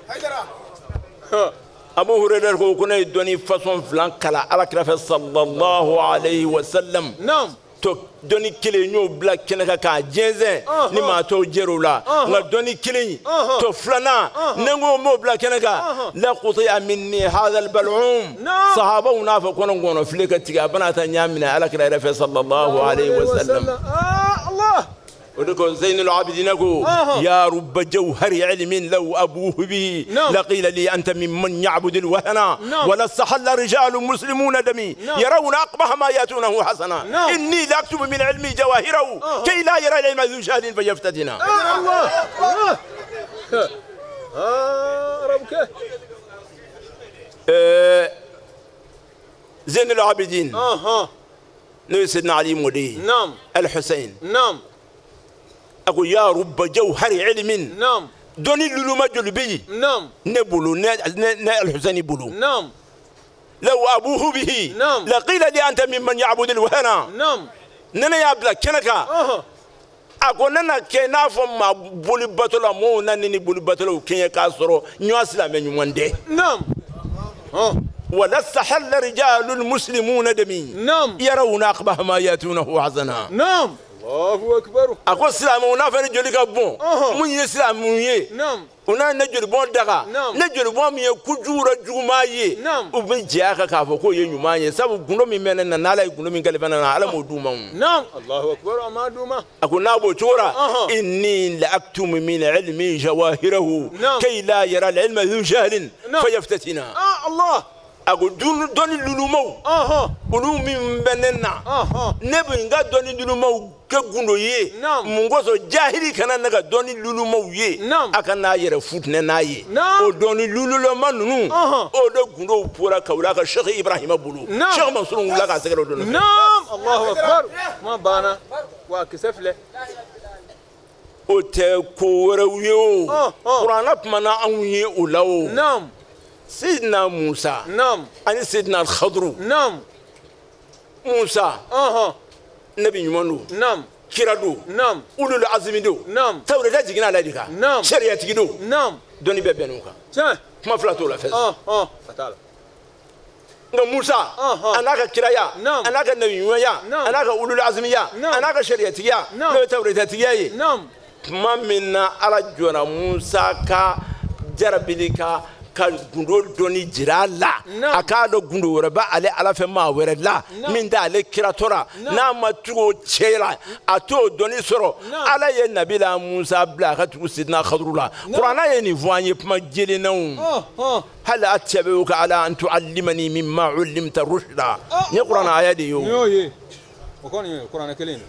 Abu Hurairah ko ko ne ye dɔnni façon fila kalan Ala kira fɛ sallallahu alayhi wa sallam. To dɔnni kelen n y'o bila kɛnɛ kan k'a jɛnsɛn ni maa tɔw jɛr'o la, nka dɔnni kelen to filanan ne ko n b'o bila kɛnɛ kan, laquti'a minni hadha al-bal'um. Sahabaw n'a fɔ kɔnɔ ngɔnɔ file ka tigɛ a bɛna taa ɲa minɛ Ala kira yɛrɛ fɛ sallallahu alayhi wa sallam. ودكو زين العابدين يا رب جوهر علم لو أبوه به لقيل لي أنت ممن يعبد الوثنا ولا استحل رجال مسلمون دمي يرون أقبح ما يأتونه حسنا إني لأكتب من علمي جواهره كي لا يرى العلم ذو جهل فيفتتنا. الله الله ربك. Zeynul Abidin n'o ye Seydina Ali mɔden ye Al-Hussein a ko ya rubba jawhari ilmin dɔnni luluma joli bɛ yen ne bolo ne Al-Hussein bolo law abuhu bihi laqila li anta mimman ya'budu al-wahana ne ne y'a bila kɛnɛ kan a ko ne na kɛ n'a fɔ maa bolibatola mɔgɔw na ne ni bolibatolaw kɛɲɛ k'a sɔrɔ ɲɔgɔn silamɛ ɲuman tɛ wala stahalla rijalul muslimuna dami yarawna aqbaha ma yatunahu hasana a ko silamɛw n'a fɔ ne joli ka bɔn mun ye silamɛw ye u n'a ne jolibɔn daga ne jolibɔn min ye kojugu la juguman ye u bɛ jɛ a kan k'a fɔ k'o ye ɲuman ye sabu gundo min bɛ ne na n'ala ye gundo min kalifa ne na ala m'o d'u ma o a ko n'a b'o cogo la inni la aktumu min ilmi jawahirahu kay la yara al-ilma dhu jahlin fayaftatina a ko dɔnni lulumaw olu min bɛ ne na ne bɛ n ka dɔnni lulumaw kɛ gundo ye mun kosɔn jahili kana ne ka dɔnni lulumaw ye a ka n'a yɛrɛ futinɛ n'a ye o dɔnni lululama ninnu o de gundow bɔra ka wuli ka Cheikh Ibrahima bolo Cheikh Mansur wulila k'a sɛgɛrɛ o don nɔfɛ. Allahu akbar kuma banna wa kisɛ filɛ. O tɛ ko wɛrɛw ye o kuranɛ kumana anw ye o la o. Sidina Musa ani Sidina Khadru Musa nabi ɲuman don kira don ulul azmi don tawureta jiginna a la de kan sariyatigi don dɔnni bɛɛ bɛnn'o kan kuma fila t'o la fɛn nka Musa a n'a ka kiraya a n'a ka nabi ɲumanya a n'a ka ulul azmiya a n'a ka sariyatigiya n'o ye tawuretatigiya ye tuma min na Ala jɔra Musa ka jarabili ka gundo dɔnni jira a la a k'a dɔn gundo wɛrɛ b'ale Ala fɛ maa wɛrɛ la min t'ale kiratɔ la n'a ma tugu o cɛ la a t'o dɔnni sɔrɔ Ala ye nabila Musa bila a ka tugu Sidina Khadru la kuranɛ ye nin fɔ an ye kuma jelennaw hal attabi'uka ala an tu'allimani mimma 'ullimta rushda nin ye kuranɛ aya de ye o. O kɔni ye kuranɛ kelen ye.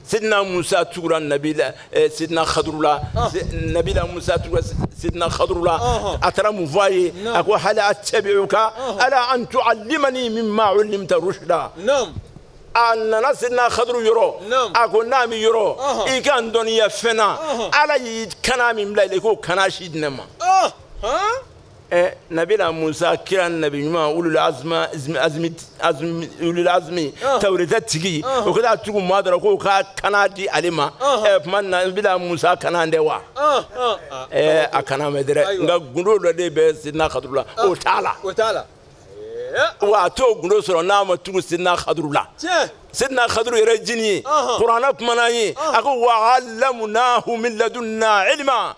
Sidina Musa tugura nabila Sidina Khadru la nabila Musa tugura Sidina Khadru la a taara mun fɔ a ye a ko hal attabi'uka ala an tu'allimani mimma 'ullimta rushda a nana Sidina Khadru yɔrɔ a ko n'a mi yɔrɔ i ka n dɔnniya fɛn na Ala y'i kana min bila i la i k'o kana si di ne ma. Nabila Musa kira nabi ɲuman ulul azmi tawureta tigi o ka taa tugu maa dɔ la k'o ka kana di ale ma tuma nabila Musa kana tɛ wa a kana mɛn dɛ nka gundo dɔ de bɛ Sidina Khadru la o t'a la wa a t'o gundo sɔrɔ n'a ma tugu Sidina Khadru la Sidina Khadru yɛrɛ jini ye kuranɛ kumana an ye a ko wa allamnahu min ladunna ilma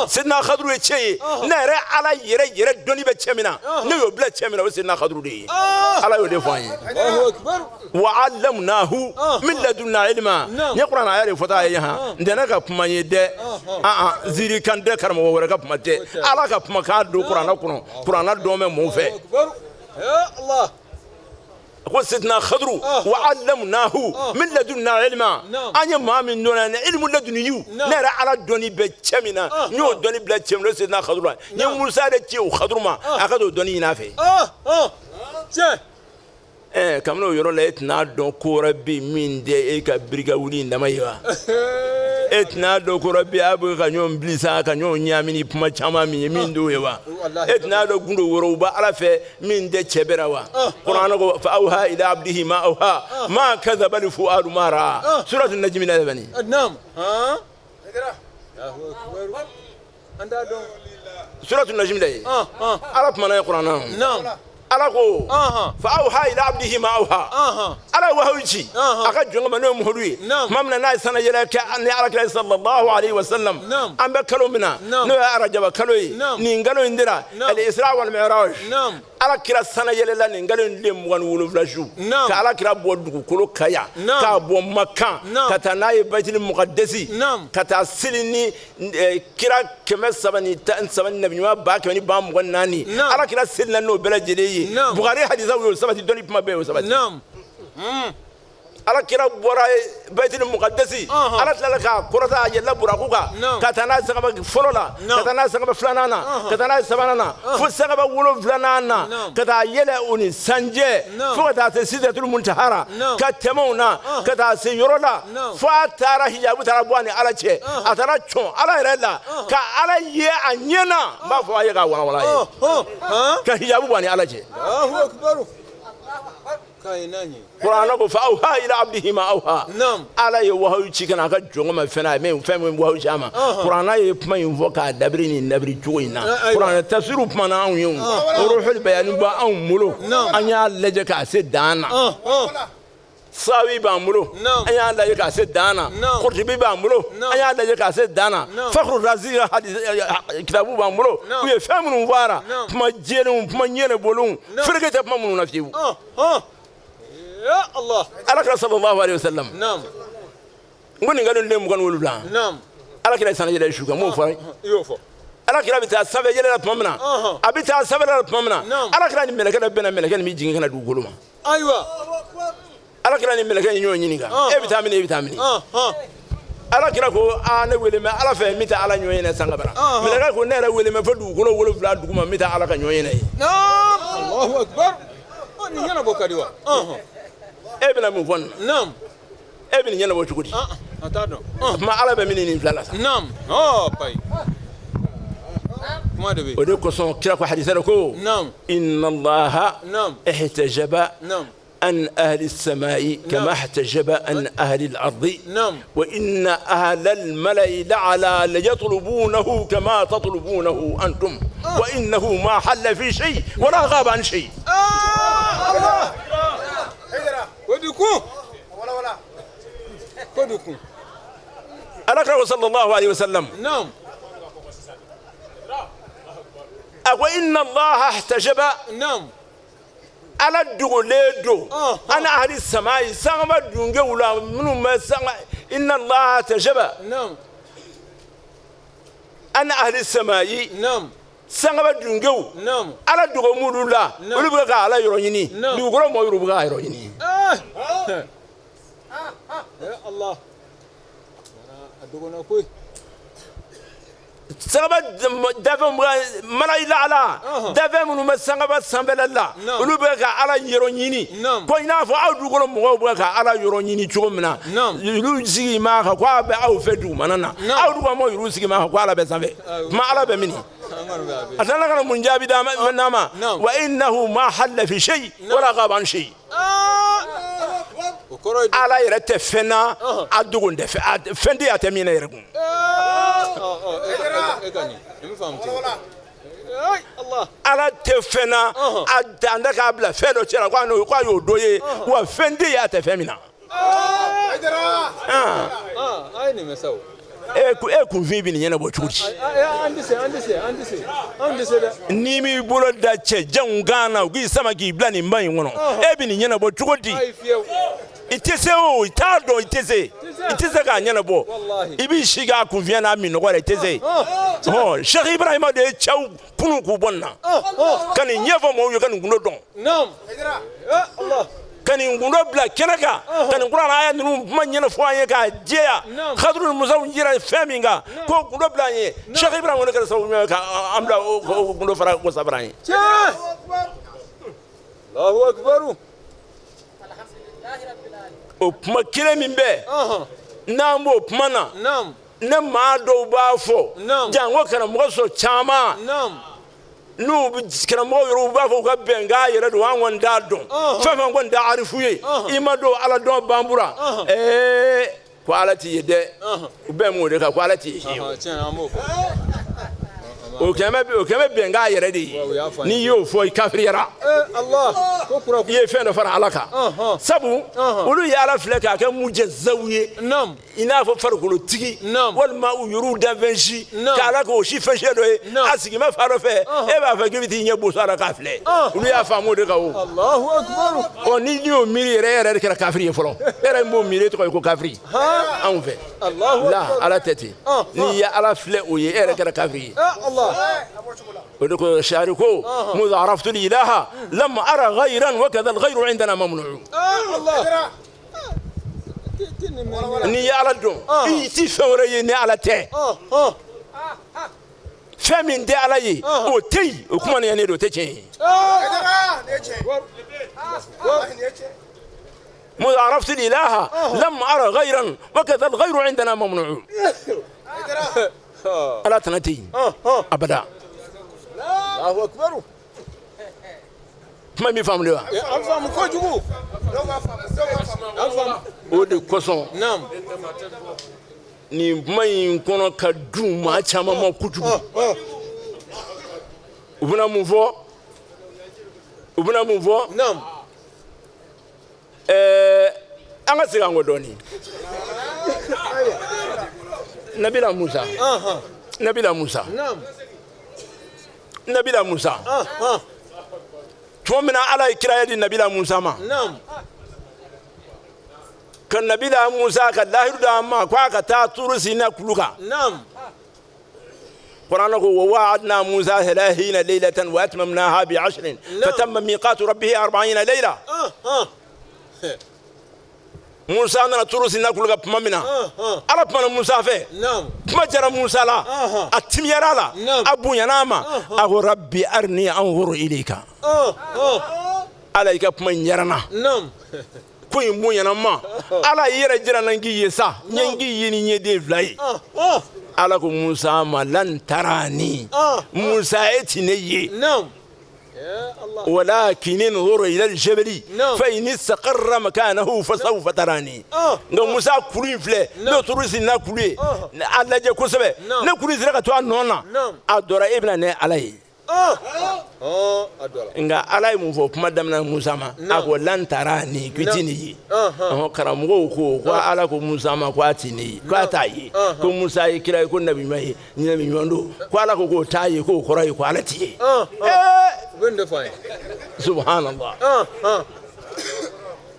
Sidina Khadru ye cɛ ye ne yɛrɛ Ala yɛrɛ yɛrɛ dɔnni bɛ cɛ min na ne y'o bila cɛ min na o ye Sidina Khadru de ye Ala y'o de fɔ an ye wa allamnahu min ladunna ilma n ye kuranɛ aya de fɔta ye han n tɛ ne ka kuma ye dɛ ziiri kan tɛ karamɔgɔ wɛrɛ ka kuma tɛ Ala ka kumakan don kuranɛ kɔnɔ kuranɛ dɔn bɛ mɔgɔw fɛ ko Sidina Khadru wa allamnahu min ladunna ilma an ye maa min dɔn ni ilmu ladunniyu ne yɛrɛ Ala dɔnni bɛ cɛ min na n y'o dɔnni bila cɛ min na o Sidina Khadru la n ye Musa de ci o Khadru ma a ka t'o dɔnni ɲini a fɛ. Kabini o yɔrɔ la e tɛna dɔn ko wɛrɛ bɛ yen min tɛ e ka birika wuli in dama ye wa e tɛna dɔn ko wɛrɛ bɛ yen a bɛ ka ɲɔgɔn bilisa ka ɲɔgɔn ɲaami ni kuma caman min ye min t'o ye wa e tɛna dɔn gundo wɛrɛw bɛ Ala fɛ min tɛ cɛ bɛrɛ wa kuranɛ ko fa awha ila abdihi ma awha ma kadhaba al fuadu ma ra'a suratu najmi la bani suratu najmi la ye Ala kumana ye kuranɛ Ala ko fa awha ila abdihi ma awha Ala ye wahayu ci a ka jɔn ma n'o ye Muhamadu ye tuma min na n'a ye sanayɛlɛ kɛ ni Ala kira sallallahu alayhi wa sallam an bɛ kalo min na n'o ye arajaba kalo ye nin kalo in dira al-Isra wal Mi'raj Ala kira sanayɛlɛla nin kalo in tile 27 su ka Ala kira bɔ dugukolo kan yan k'a bɔ Makan ka taa n'a ye Bayitili Mukadasi ka taa seli ni kira 313 ni nabi ɲuman 124,000 Ala kira selila n'o bɛɛ lajɛlen ye Bukari hadisaw y'o sabati dɔnni kuma bɛɛ y'o sabati. Ala kira bɔra Baytul Muqaddasi, Ala tilala k'a kɔrɔta, a yɛlɛla buraku kan ka taa n'a sankaba fɔlɔ la, ka taa n'a sankaba filanan na, ka taa n'a sabanan na, fo sankaba wolonfilanan na, ka taa yɛlɛ o ni sanjɛ fo ka taa se Sidratul Muntahara, ka tɛmɛ o na ka taa se yɔrɔ la fo a taara hijabu taara bɔ a ni Ala cɛ, a taara cɔn Ala yɛrɛ la ka Ala ye a ɲɛ na. N b'a fɔ a ye k'a walawala a ye, ka hijabu bɔ a ni Ala cɛ. Kuranɛ ko fa awha ila abdihi ma awha. Ala ye wahayu ci ka na a ka jɔn ma fɛn na, a ye fɛn min wahayu ci a ma. Kuranɛ ye kuma in fɔ k'a dabiri nin dabiri cogo in na. Kuranɛ tafsiriw kumana anw ye, o ruhul bayani b'anw anw bolo, an y'a lajɛ k'a se dan na. Sawi b'an bolo, an y'a lajɛ k'a se dan na. Kurtubi b'an bolo, an y'a lajɛ k'a se dan na. Fakhru Razi ka hadis kitabu b'an bolo, u ye fɛn minnu fɔ a la, kuma jɛlenw, kuma ɲɛnabɔlenw, fereke tɛ kuma minnu na fiyewu. Ala kira sallallahu alaihi wasallam, n ko nin ka nin den 27, Ala kira ye sanni yɛlɛ su kan, n b'o fɔ. Ala kira bɛ taa sanfɛ yɛlɛ la tuma min na, a bɛ taa sanfɛ la tuma min na, Ala kira ni mɛlɛkɛ dɔ bɛnna, mɛlɛkɛ nin bɛ jigin ka na dugukolo ma. Ala kira ni mɛlɛkɛ ye ɲɔgɔn ɲininka, e bɛ taa mini, e bɛ taa mini? Ala kira ko aa, ne wele mɛ Ala fɛ, n bɛ taa Ala ɲɔgɔn ye sanka bara. Mɛlɛkɛ ko ne yɛrɛ wele mɛ fo dugukolo 7 duguma, n bɛ taa Ala ka ɲɔgɔn ye. Allahu akbar. Nin ɲɛnabɔ ka di wa? E bɛna mun fɔ nin na? E bɛ nin ɲɛnabɔ cogo di? A t'a dɔn. Kuma Ala bɛ min nin fila la sa. Kuma de bɛ. O de kosɔn kira ko hadisa la ko inna Allaha ihtajaba عن أهل السماء كما احتجب عن أهل الأرض، وإن أهل الملأ الأعلى ليطلبونه كما تطلبونه أنتم، وإنه ما حل في شيء ولا غاب عن شيء. الله ألك صلى الله عليه وسلم. نعم. وإن الله احتجب. نعم. Ala dogolen don ana ahli samai sangaba dungew la minnu bɛ sanga inna Allaha tajaba ana ahli samai sangaba dungew ala dogo m'olu la olu bɛ ka ala yɔrɔ ɲini dugukolo mɔgɔw yɛrɛ bɛ ka yɔrɔ ɲini. Allah a dogona koyi. Sangaba dafɛn malayila ala dafɛn minnu bɛ sangaba sanfɛla la olu bɛ ka ala yɔrɔ ɲini ko i n'a fɔ aw dugukolo mɔgɔw bɛ ka ala yɔrɔ ɲini cogo min na olu sigi ma kan ko a bɛ aw fɛ dugumana na aw dugumɔgɔw yɛrɛ sigi ma kan ko ala bɛ sanfɛ kuma ala bɛ min a tilala ka na mun jaabi d'a ma wa innahu ma halla fi shay wala ghaba an shay. Ala yɛrɛ tɛ fɛn na a dogo tɛ fɛn tɛ a tɛ min na yɛrɛ kun. Ala tɛ fɛn na a dan tɛ k'a bila fɛn dɔ cɛ la k'a y'o dɔ ye wa fɛn tɛ yen a tɛ fɛn min na. E kunfin bɛ nin ɲɛnabɔ cogo di? N'i m'i bolo da cɛ janw kan na u k'i sama k'i bila nin ba in kɔnɔ e bɛ nin ɲɛnabɔ cogo di? I tɛ se o, i t'a dɔn, i tɛ se, i tɛ se k'a ɲɛnabɔ, i b'i si k'a kunfiya n'a minɔgɔ la i tɛ se. Hɔn Cheikh Ibrahima de ye cɛw kunun k'u bɔ nin na ka nin ɲɛfɔ mɔgɔw ye ka nin gundo dɔn. Ka nin gundo bila kɛnɛ kan ka nin kuranɛ aya ninnu kuma ɲɛnafɔ an ye k'a jɛya Khadru Musaw jira fɛn min kan k'o gundo bila an ye Cheikh Ibrahima de kɛra sababu ɲuman ye ka an bila o gundo fara ko sabara an ye. Allahu akbar. O kuma kelen min bɛ n'an b'o kuma na ne maa dɔw b'a fɔ janko karamɔgɔ sɔrɔ caman n'u bɛ karamɔgɔ yɛrɛ u b'a fɔ u ka bɛnkan yɛrɛ don an kɔni t'a dɔn fɛn fɛn kɔni tɛ arifu ye i ma don ala dɔn banbura ko ala t'i ye dɛ u bɛn m'o de kan ko ala t'i ye o kɛmɛ bɛnkan yɛrɛ de ye n'i y'o fɔ i kafiriyara i ye fɛn dɔ fara ala kan sabu olu ye ala filɛ k'a kɛ mujɛzaw ye i n'a fɔ farikolotigi walima u yɛrɛw danfɛn si k'ala k'o si fɛn si dɔ ye a sigi bɛ fa dɔ fɛ e b'a fɛ k'i bɛ t'i ɲɛ boso a la k'a filɛ olu y'a faamu o de kan o ɔ ni y'o miiri yɛrɛ e yɛrɛ de kɛra kafiri ye fɔlɔ e yɛrɛ min b'o miiri e tɔgɔ ye ko kafiri anw fɛ la ala tɛ ten n'i ye ala filɛ o ye e yɛrɛ kɛra kafiri ye o de ko sari ko منذ عرفت الإله لم أرى غيرا وكذا الغير عندنا ممنوع. N'i ye Ala dɔn, i ti fɛn wɛrɛ ye ni Ala tɛ. Fɛn min tɛ Ala ye, o tɛ yen. O kuma nin ye ne don, o tɛ tiɲɛ ye. مذ عرفت الإله لم أرى غيرا وكذا الغير عندنا ممنوع. ألا تنتي أبدا. الله أكبر. Kuma min faamu wa? An faamu kojugu. O de kosɔn nin kuma in kɔnɔ ka dun maa caman ma kojugu. U bɛna mun fɔ? U bɛna mun fɔ? An ka segin an kɔ dɔɔnin. Nabila Musa. Nabila Musa. Nabila Musa. Tuma min na Ala ye kiraya di Nabila Musa ma. Ka Nabila Musa ka lahidu d'a ma k'a ka taa Turu Sina kulu kan. Qur'an ko wa wa'adna Musa 30 laylatan wa atmamnaha bi 10 fatamma miqatu rabbih 40 layla. Musa nana Turu Sina kulu kan tuma min na, Ala kumana Musa fɛ. Kuma jara Musa la, a timiyara la, a bonyana a ma. A ko rabbi arini anzur ilayka. Ala i ka kuma in diyara n na. Ko in bonyana n ma. Ala i yɛrɛ jira n na n k'i ye sa. N ye n k'i ye ni ɲɛden fila ye. Ala ko Musa ma lan tarani. Musa e ti ne ye. ولكن انظر الى الجبل فان استقر مكانه فسوف تراني. Nka Musa kulu in filɛ, n'o Turu Sina kulu ye, a lajɛ kosɛbɛ. Ne kulu in sera ka to a nɔ na, a dɔra e bɛna ne Ala ye. Nka Ala ye mun fɔ kuma daminɛ Musa ma? A ko lan tarani, k'i ti ne ye. Karamɔgɔw ko ko Ala ko Musa ma ko a ti ne ye, ko a t'a ye, ko Musa ye kira ye, ko nabi ɲuman ye, nabi ɲuman don, ko Ala ko k'o t'a ye, k'o kɔrɔ ye ko Ala ti ye. Subhanallah.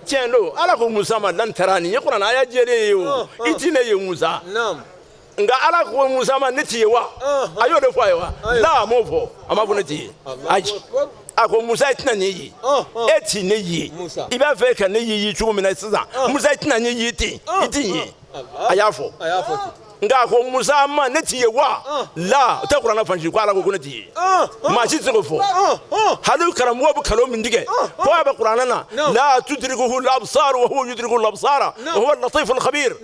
Tiɲɛ don, Ala ko Musa ma lan tarani, ye kuranɛ aya jɛlen ye o, i ti ne ye Musa. Nka Ala ko Musa ma ne ti ye wa? A y'o de fɔ a ye wa? La, a m'o fɔ, a m'a fɔ ne ti ye. Ayi, a ko Musa i tɛna ne ye, e ti ne ye, i b'a fɛ ka ne ye cogo min na sisan, Musa i tɛna ne ye ten, i ti n ye. A y'a fɔ. Nka a ko Musa ma ne ti ye wa? La, o tɛ kuranɛ fan si ko Ala ko ko ne ti ye. Maa si tɛ se k'o fɔ. Hali karamɔgɔ bɛ kalon min tigɛ ko a bɛ kuranɛ na, la tudrikuhu al-absar wa huwa yudriku al-absara wa huwa al-latif al-khabir.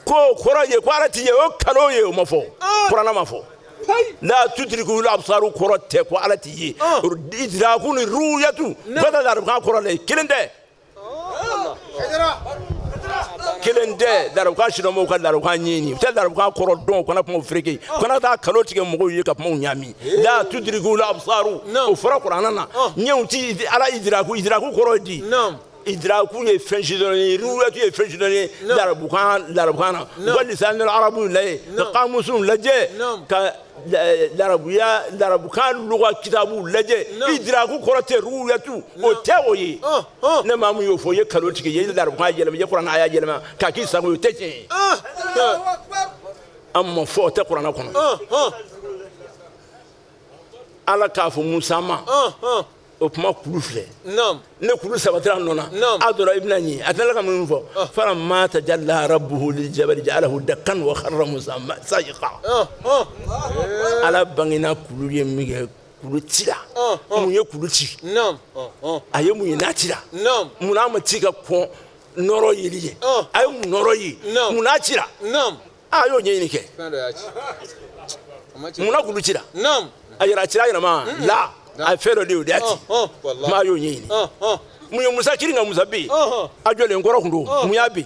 Ko kɔrɔ ye ko Ala ti ye, o kalon ye, o ma fɔ. Kuranɛ ma fɔ. La tudrikuhu al-absar kɔrɔ tɛ ko Ala ti ye. Idraku ni ruyatu bɛɛ tɛ larabukan kɔrɔ la ye, kelen tɛ. Kelen tɛ larabukan sidɔnbaaw ka larabukan ɲɛɲini, u tɛ larabukan kɔrɔ dɔn, u kana kumaw fereke, u kana taa kalon tigɛ mɔgɔw ye ka kumaw ɲaami. La tudrikuhu al-absar o fɔra kuranɛ na, ɲɛw ti Ala idraku, idraku kɔrɔ ye di? Idraku ye fɛn sidɔn ye, ruyatu ye fɛn sidɔn ye larabukan na. U ka lisanul arabu lajɛ, ka kamusuw lajɛ, ka larabuya larabukan luga kitabuw lajɛ. Idraku kɔrɔ tɛ ruyatu, o tɛ o ye. Ne maa mun y'o fɔ, i ye kalon tigɛ, i ye larabukan yɛlɛma, i ye kuranɛ aya yɛlɛma k'a k'i sago ye, o tɛ tiɲɛ ye. An ma fɔ, o tɛ kuranɛ kɔnɔ. Ala k'a fɔ Musa ma, o kuma kulu filɛ. Ne kulu sabatira nɔ na, a dɔra i bɛna ɲɛ. A tilala ka mun fɔ? Falamma tajalla rabbuhu liljabali ja'alahu dakkan wa kharra Musa sa'iqa. Ala bangena kulu ye min kɛ, kulu cira. Mun ye kulu ci? A ye mun ye n'a cira? Mun n'a ma ci ka kɔn nɔrɔ yeli ye? A ye mun nɔrɔ ye? Mun n'a cira? A y'o ɲɛɲini kɛ. Mun na kulu cira? A yɛrɛ a cira a yɛrɛ ma la. A ye fɛn dɔ de ye, o de y'a ci. Maa y'o ɲɛɲini. Mun ye Musa kirin ka Musa bin? A jɔlen kɔrɔ kun don. Mun y'a bin?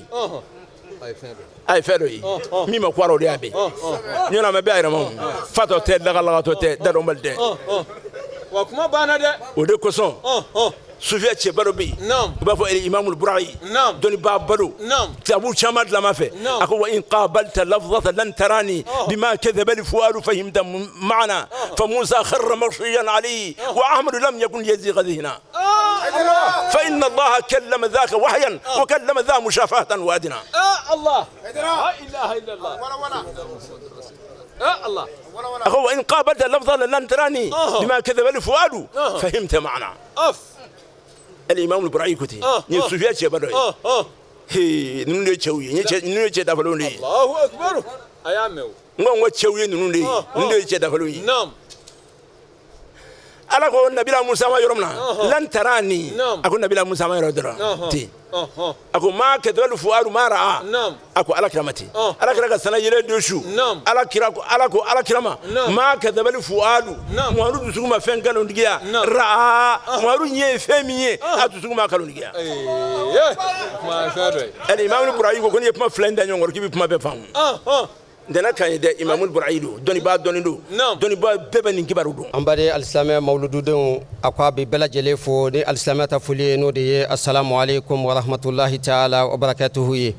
A ye fɛn dɔ ye min ma kɔrɔ, o de y'a bin. Ɲɔnɔ a ma bɛn a yɛrɛ ma o. Fatɔ tɛ, lagalagatɔ tɛ, dadɔnbali tɛ. Wa kuma banna dɛ. O de kosɔn sufiya cɛba dɔ bɛ yen, u b'a fɔ Imamul Burayi, dɔnnibaa ba don, kitabu caman dilan ma fɛ. A ko wa in qabalta lafzata lan tarani bima kadhaba al-fuadu fahimta ma'na fa Musa kharra maghshiyan alayhi wa Ahmadu lam yakun yazigha dhihna fa inna Allaha kallama dhaka wahyan wa kallama dha mushafahatan wa adna. Allah la ilaha illallah. Allah. A ko wa in qabalta lafzata lan tarani bima kadhaba al-fuadu fahimta ma'na. Al-Imam al-Burayi ko ten, nin ye sufiya cɛba dɔ ye. Hee, ninnu de ye cɛw ye, ninnu ye cɛ dafalenw de ye. Allahu akbar, a y'a mɛn o. N ko cɛw ye ninnu de ye, ninnu de ye cɛ dafalenw ye. Ala ko Nabila Musa ma yɔrɔ min na, lan tarani, a ko Nabila Musa ma yɔrɔ dɔrɔn ten. A ko ma kadhabal fuadu ma ra'a, a ko ala kira ma ten. Ala kira ka sana yɛlɛ de su. Ala kira ko, ala ko ala kira ma, ma kadhabal fuadu, Muhamadu dusukun ma fɛn nkalontigiya, ra'a, Muhamadu ɲɛ ye fɛn min ye, a dusukun ma nkalontigiya. Ɛni Imamu Burayi ko n'i ye kuma fila in da ɲɔgɔn kɔrɔ k'i bɛ kuma bɛɛ faamu. Ntɛnɛ kan ye dɛ, Imamu Burayi don, dɔnnibaa dɔnni don, dɔnnibaa bɛɛ bɛ nin kibaru dɔn. An baden alisilamɛ mawulududenw, a ko a bɛ bɛɛ lajɛlen fo ni alisilamɛ ta foli ye, n'o de ye asalamu aleykum warahmatulahi taala wa barakatuhu ye.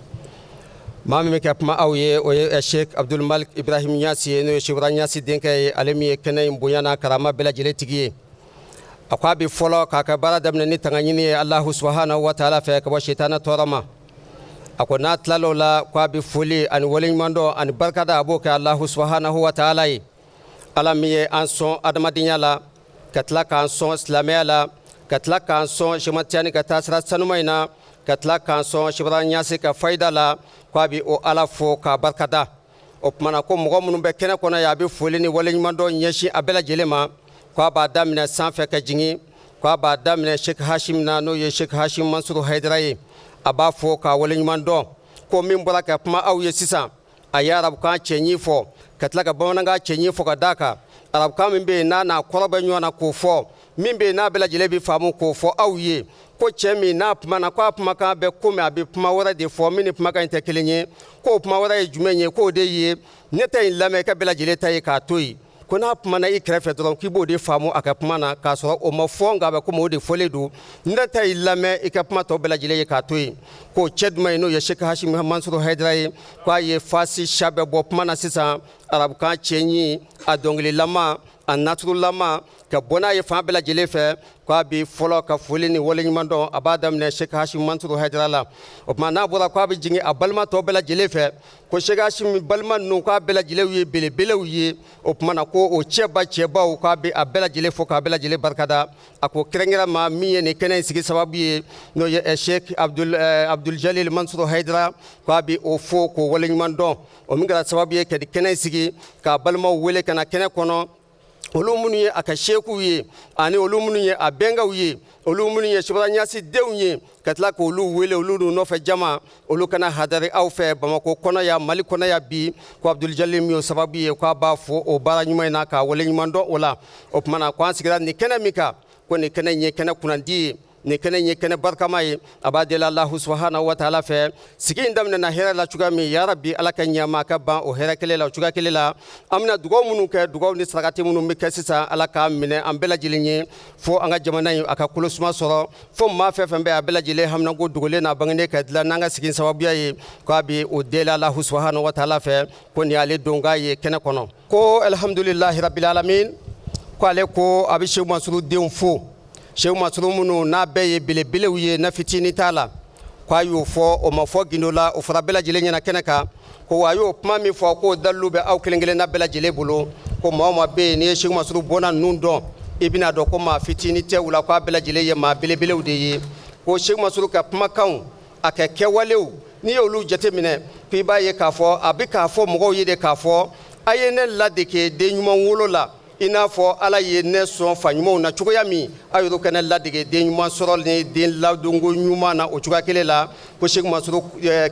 Maa min bɛ ka kuma aw ye, o ye Sheikh Abdul Malik Ibrahim Ɲasi ye, n'o ye Cheikh Ibrahim Ɲasi denkɛ ye, ale min ye kɛnɛ in bonya n'a karama bɛɛ lajɛlen tigi ye. A ko a bɛ fɔlɔ k'a ka baara daminɛ ni tangaɲini ye Alahu subahanahu wa taala fɛ ka bɔ sitana tɔɔrɔ ma. A ko n'a tilal'o la, ko a bɛ foli ani waleɲumandɔn ani barikada, a b'o kɛ Alahu subahanahu wa taala ye, Ala min ye an sɔn adamadenya la, ka tila k'an sɔn silamɛya la, ka tila k'an sɔn Sɛki Tijani ka taasira sanuma in na, ka tila k'an sɔn Cheikh Ibrahim Ɲasi ka fayida la. Ko a bɛ o Ala fo k'a barikada. O tuma na, ko mɔgɔ minnu bɛ kɛnɛ kɔnɔ yan, a bɛ foli ni waleɲumandɔn ɲɛsin a bɛɛ lajɛlen ma. Ko a b'a daminɛ sanfɛ ka jigin, ko a b'a daminɛ Sheikh Hashim na, n'o ye Sheikh Hashim Mansuru Hayidara ye. A b'a fo k'a waleɲuman dɔn. Ko min bɔra ka kuma aw ye sisan, a ye arabukan cɛɲi fɔ ka tila ka bamanankan cɛɲi fɔ ka d'a kan. Arabukan min bɛ yen n'a n'a kɔrɔ bɛ ɲɔgɔn na k'o fɔ, min bɛ yen n'a bɛɛ lajɛlen bɛ faamu k'o fɔ aw ye. Ko cɛ min n'a kumana, ko a kumakan bɛ komi a bɛ kuma wɛrɛ de fɔ min ni kumakan in tɛ kelen ye. K'o kuma wɛrɛ ye jumɛn ye? K'o de ye ne ta in lamɛn, i ka bɛɛ lajɛlen ta ye k'a to yen. Ko n'a kumana i kɛrɛfɛ dɔrɔn, k'i b'o de faamu a ka kuma na, k'a sɔrɔ o ma fɔ, nka a bɛ komi o de fɔlen don. Ne ta y'i lamɛn, i ka kuma tɔ bɛɛ lajɛlen ye k'a to yen. K'o cɛ duman ye, n'o ye Sheikh Hashim Mansuru Hayidara ye. K'a ye fasi siya bɛɛ bɔ kuma na sisan, arabukan cɛɲi, a dɔnkililama, a naturulama, ka bɔ n'a ye fan bɛɛ lajɛlen fɛ. K'a bɛ fɔlɔ ka foli ni waleɲuman dɔn, a b'a daminɛ Sheikh Hashim Mansuru Hayidara la. O tuma n'a bɔra, k'a bɛ jigin a balima tɔ bɛɛ lajɛlen fɛ. Ko Sheikh Hashim balima ninnu, k'a bɛɛ lajɛlen ye belebelew ye. O tuma na, ko o cɛba cɛbaw, k'a bɛ a bɛɛ lajɛlen fo k'a bɛɛ lajɛlen barikada. A ko kɛrɛnkɛrɛn ma, min ye nin kɛnɛ in sigi sababu ye, n'o ye Sheikh Abdul Jalil Mansuru Hayidara, k'a bɛ o fo k'o waleɲuman dɔn, o min kɛra sababu ye ka nin kɛnɛ in sigi, k'a balimaw wele ka na kɛnɛ kɔnɔ, olu minnu ye a ka sekuw ye, ani olu minnu ye a bɛnkaw ye, olu minnu ye Cheikh Ibrahim Ɲasi denw ye, ka tila k'olu wele, olu n'u nɔfɛ jama, olu kana hadari aw fɛ Bamakɔ kɔnɔ yan, Mali kɔnɔ yan bi. Ko Abdul Jalil min y'o sababu ye, k'a b'a fo o baara ɲuman in na k'a waleɲuman dɔn o la. O tuma na, ko an sigira nin kɛnɛ min kan, ko nin kɛnɛ in ye kɛnɛ kunnandi ye, nin kɛnɛ in ye kɛnɛ barikama ye. A b'a deli Alahu subahanahu wa taala fɛ, sigi in daminɛna hɛrɛ la cogoya min, yarabi Ala ka ɲɛma ka ban o hɛrɛ kelen la o cogoya kelen la. An bɛna dugaw minnu kɛ, dugaw ni sarakati minnu bɛ kɛ sisan, Ala k'a minɛ an bɛɛ lajɛlen ye, fo an ka jamana in a ka kolo suma sɔrɔ, fo maa fɛn fɛn bɛ a bɛɛ lajɛlen haminanko dogolen n'a bangenen ka dilan n'an ka sigi sababuya ye. K'a bɛ o deli Alahu subahanahu wa taala fɛ. Ko nin y'ale donkan ye kɛnɛ kɔnɔ. Ko alhamdulilahi rabil alamin. Ko ale ko a bɛ Seku Mansuru denw fo, Seku Mansuru minnu n'a bɛɛ ye belebelew ye, na fitinin t'a la. Ko a y'o fɔ, o ma fɔ gindo la, o fɔra bɛɛ lajɛlen ɲɛna kɛnɛ kan. Ko wa a y'o kuma min fɔ, k'o dalilu bɛ aw kelen kelenna bɛɛ lajɛlen bolo. Ko maa o maa bɛ yen n'i ye Seku Mansuru bɔnna ninnu dɔn, i bɛna dɔn ko maa fitinin tɛ u la, k'a bɛɛ lajɛlen ye maa belebelew de ye. Ko Seku Mansuru ka kumakanw, a ka kɛwalew, n'i y'olu jateminɛ, ko i b'a ye k'a fɔ a bɛ k'a fɔ mɔgɔw ye de k'a fɔ a ye ne ladege den ɲuman wolo la, i n'a fɔ Ala ye ne sɔn fa ɲumanw na cogoya min, a yɛrɛ ka ne ladege den ɲuman sɔrɔ ni den ladonko ɲuman na o cogoya kelen la. Ko Seku Mansuru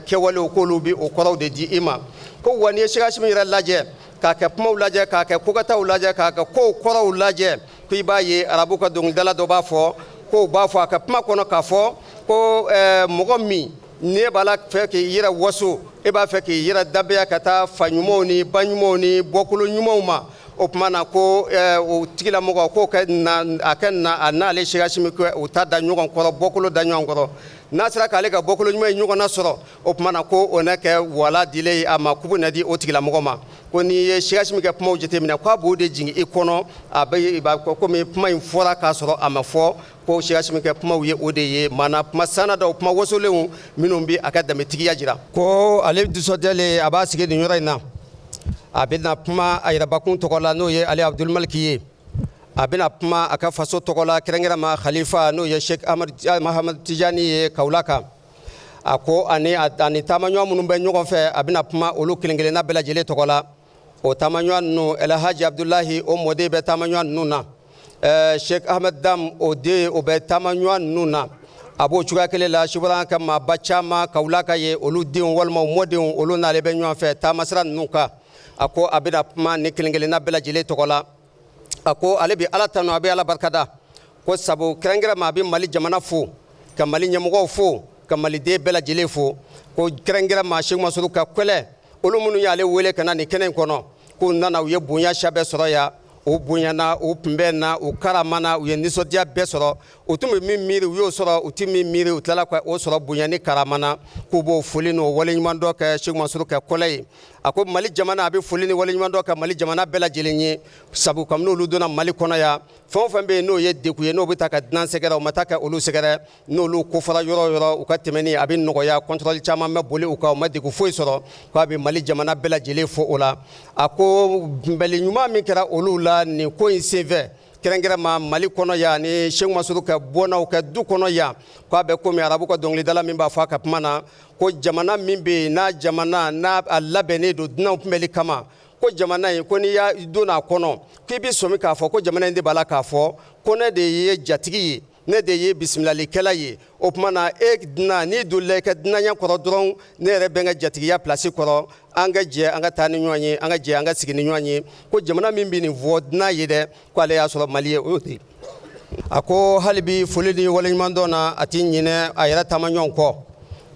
kɛwalew, k'olu bɛ o kɔrɔw de di i ma. Ko wa n'i ye Seku Hasimi yɛrɛ lajɛ, k'a kɛ kumaw lajɛ, k'a kɛ kokɛtaw lajɛ, k'a kɛ kow kɔrɔw lajɛ, ko i b'a ye arabu ka dɔnkilidala dɔ b'a fɔ ko b'a fɔ a ka kuma kɔnɔ k'a fɔ ko mɔgɔ min n'e b'a la fɛ k'i yɛrɛ waso, e b'a fɛ k'i yɛrɛ danbeya ka taa fa ɲumanw ni ba ɲumanw ni bɔkolo ɲumanw ma, o tuma na ko o tigilamɔgɔ k'o kɛ na a kɛ na a n'ale Seku Hasimi kɛ o ta da ɲɔgɔn kɔrɔ, bɔkolo da ɲɔgɔn kɔrɔ. N'a sera k'ale ka bɔkolo ɲuman in ɲɔgɔnna sɔrɔ, o tuma na ko o na kɛ wala dilen ye a ma, kubu na di o tigilamɔgɔ ma. Ko n'i ye Seku Hasimi ka kumaw jateminɛ, k'a b'o de jigin i kɔnɔ, a bɛ komi kuma in fɔra k'a sɔrɔ a ma fɔ. Ko Seku Hasimi ka kumaw ye o de ye, maana kuma sanna dɔw, kuma wasolenw minnu bɛ a ka danbetigiya jira. Ko ale nisɔndiyalen, a b'a sigi nin yɔrɔ in na, a bɛna kuma a yɛrɛbakun tɔgɔ la, n'o ye ale Abdul Maliki ye. A bɛna kuma a ka faso tɔgɔ la, kɛrɛnkɛrɛnma khalifa, n'o ye Sheikh Ahmad Mahamad Tijani ye Kawula kan. A ko ani taamaɲɔgɔn minnu bɛ ɲɔgɔn fɛ, a bɛna kuma olu kelen kelenna bɛɛ lajɛlen tɔgɔ la. O taamaɲɔgɔn ninnu, Elhaji Abudulayi o mɔden bɛ taamaɲɔgɔn ninnu na, Sheikh Ahmed Dam o den o bɛ taamaɲɔgɔn ninnu na. A b'o cogoya kelen la, Sibara ka maaba caman Kawulaka ye, olu denw walima u mɔdenw, olu n'ale bɛ ɲɔgɔn fɛ taamasira ninnu kan. A ko a bɛna kuma ni kelen kelenna bɛɛ lajɛlen tɔgɔ la. A ko ale bɛ Ala tanu, a bɛ Ala barikada, ko sabu kɛrɛnkɛrɛnma a bɛ Mali jamana fo, ka Mali ɲɛmɔgɔw fo, ka maliden bɛɛ lajɛlen fo, ko kɛrɛnkɛrɛnma Seku Masuru ka kɛlɛ, olu minnu y'ale wele ka na nin kɛnɛ in kɔnɔ, k'u nana u ye bonya siya bɛɛ sɔrɔ yan. U bonyana, u kunbɛnna, u karamana, u ye nisɔndiya bɛɛ sɔrɔ. U tun bɛ min miiri, u y'o sɔrɔ. U tɛ min miiri, u tilala ka o sɔrɔ bonya ni karama na. K'u b'o foli n'o waleɲumandɔn kɛ Seku Masuru ka kɔlɛ ye. A ko Mali jamana, a bɛ foli ni waleɲumandɔn kɛ Mali jamana bɛɛ lajɛlen ye, sabu kabini olu donna Mali kɔnɔ yan, fɛn o fɛn bɛ yen n'o ye degun ye, n'o bɛ taa ka dunan sɛgɛrɛ, u ma taa ka olu sɛgɛrɛ. N'olu kofɔra yɔrɔ o yɔrɔ, u ka tɛmɛni a bɛ nɔgɔya, contrôle caman bɛ boli u kan, u ma degun foyi sɔrɔ. K'a bɛ Mali jamana bɛɛ lajɛlen fo o la. A ko kunbɛli ɲuman min kɛra olu la nin ko in senfɛ, kɛrɛnkɛrɛnma Mali kɔnɔ yan ni Seku Masuru ka bɔnnaw ka du kɔnɔ yan, k'a bɛ komi arabu ka dɔnkilidala min b'a fɔ a ka kuma na, ko jamana min bɛ yen, n'a jamana n'a a labɛnnen don dunanw kunbɛli kama, ko jamana in, ko n'i y'a donna a kɔnɔ, k'i bɛ sɔmi k'a fɔ ko jamana in de b'a la k'a fɔ ko ne de ye jatigi ye, ne de ye bisimilalikɛla ye. O tuma na, e dunan, n'i donila i ka dunanya kɔrɔ dɔrɔn, ne yɛrɛ bɛ n ka jatigiya pilasi kɔrɔ, an ka jɛ an ka taa ni ɲɔgɔn ye, an ka jɛ an ka sigi ni ɲɔgɔn ye. Ko jamana min bɛ nin fɔ dunan ye dɛ, ko ale y'a sɔrɔ Mali ye, o y'o de. A ko hali bi foli ni waleɲumandɔn na, a tɛ ɲinɛ a yɛrɛ taamaɲɔgɔn kɔ,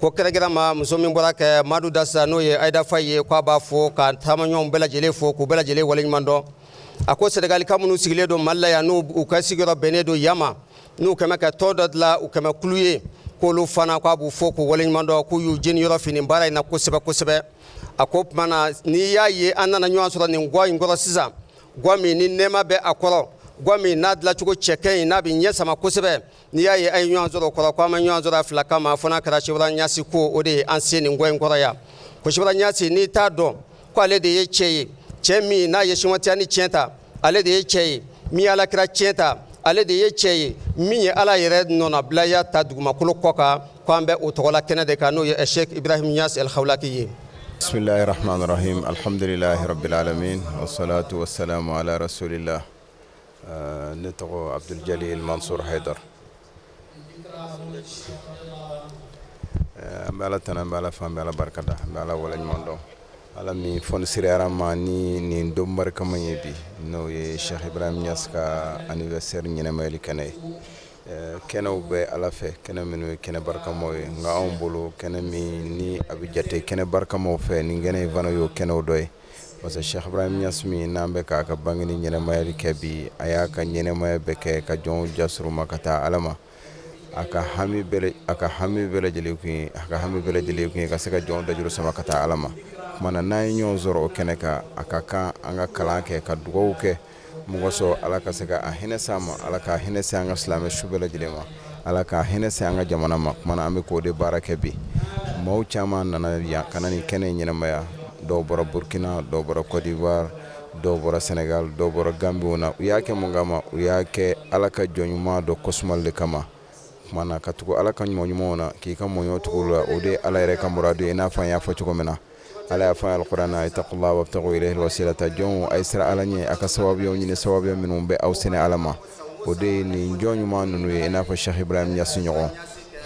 ko kɛrɛnkɛrɛnma muso min bɔra kɛ Madu da sisan, n'o ye Ayida Fayi ye, k'a b'a fo ka taamaɲɔgɔnw bɛɛ lajɛlen fo, k'u bɛɛ lajɛlen waleɲuman dɔn. A ko Sɛnɛgalika minnu sigilen don Mali la yan, n'u u ka sigiyɔrɔ bɛnnen don yan ma, n'u kɛmɛ ka tɔn dɔ dilan, u kɛmɛ kulu ye, k'olu fana, k'a b'u fo k'u waleɲuman dɔn, k'u y'u jeniyɔrɔ fin nin baara in na kosɛbɛ kosɛbɛ. A ko tuma na, n'i y'a ye an nana ɲɔgɔn sɔrɔ nin gwa in kɔrɔ sisan, gwa min ni nɛɛma bɛ a kɔrɔ, gwa min n'a dilancogo cɛ ka ɲi, n'a bɛ ɲɛ sama kosɛbɛ, n'i y'a ye an ye ɲɔgɔn sɔrɔ o kɔrɔ, ko an ma ɲɔgɔn sɔrɔ a fila kama, fo n'a kɛra Sebura Ɲasi ko o de ye an se nin gwa in kɔrɔ yan. Ko Sebura Ɲasi, n'i t'a dɔn ko ale de ye cɛ ye, cɛ min n'a ye Sɛkumatiyani tiɲɛ ta, ale de ye cɛ ye min ye Alakira tiɲɛ ta, ale de ye cɛ ye min ye Ala yɛrɛ nɔnabilaya ta dugumakolo kɔ kan, ko an bɛ o tɔgɔla kɛnɛ de kan, n'o ye Sheikh Ibrahim Niass El Khawlaki ye. Bismillahi rahmani rahim, alhamdulillahi rabbil alamin, wassalatu wassalamu ala rasulillah. Ne tɔgɔ Abdul Jalil Mansur Haidar. An bɛ Ala tanu, an bɛ Ala fo, an bɛ Ala barikada, an bɛ Ala waleɲuman dɔn, Ala min fɔnisireyara ma ni nin don barikama ye bi, n'o ye Cheikh Ibrahim Niass ka anniversaire ɲɛnamayali kɛnɛ ye. Kɛnɛw bɛ Ala fɛ, kɛnɛ minnu ye kɛnɛ barikamaw ye, nka anw bolo kɛnɛ min ni a bɛ jate kɛnɛ barikamaw fɛ, nin kɛnɛ in fana y'o kɛnɛw dɔ ye, parce que Cheikh Ibrahim Niass min n'an bɛ k'a ka bangeni ɲɛnamayali kɛ bi, a y'a ka ɲɛnamaya bɛɛ kɛ ka jɔnw jasuruma ka taa Ala ma. A ka hami a ka hami bɛɛ lajɛlen kun ye, a ka hami bɛɛ lajɛlen kun ye ka se ka jɔnw dajuru sama ka taa Ala ma. Tuma na n'an ye ɲɔgɔn sɔrɔ o kɛnɛ kan, a ka kan an ka kalan kɛ, ka dugawu kɛ mɔgɔ sɔrɔ Ala ka se ka a hinɛ s'an ma, Ala ka hinɛ se an ka silamɛ su bɛɛ lajɛlen ma, Ala ka hinɛ se an ka jamana ma. Tuma na an bɛ k'o de baara kɛ bi. Maaw caman nana yan ka na nin kɛnɛ in ɲɛnamaya. Dɔw bɔra Burkina, dɔw bɔra Côte d'Ivoire, dɔw bɔra Sénégal, dɔw bɔra Gambie na. U y'a kɛ mun kama? U y'a kɛ Ala ka jɔn ɲuman dɔ kosumali de kama. Tuma na ka tugu Ala ka ɲuman ɲumanw na, k'i ka mɔɲɔ tugu la, o de ye Ala yɛrɛ ka muradu ye, i n'a fɔ an y'a fɔ cogo min na. Ala y'a fɔ alikuranɛ, ittaqullah wabtagu ilayhi alwasilata. Jɔnw, a ye siran Ala ɲɛ, a ka sababuyaw ɲini, sababuya minnu bɛ aw sɛnɛ Ala ma. O de ye nin jɔn ɲuman ninnu ye, i n'a fɔ Cheikh Ibrahim Niass ɲɔgɔn.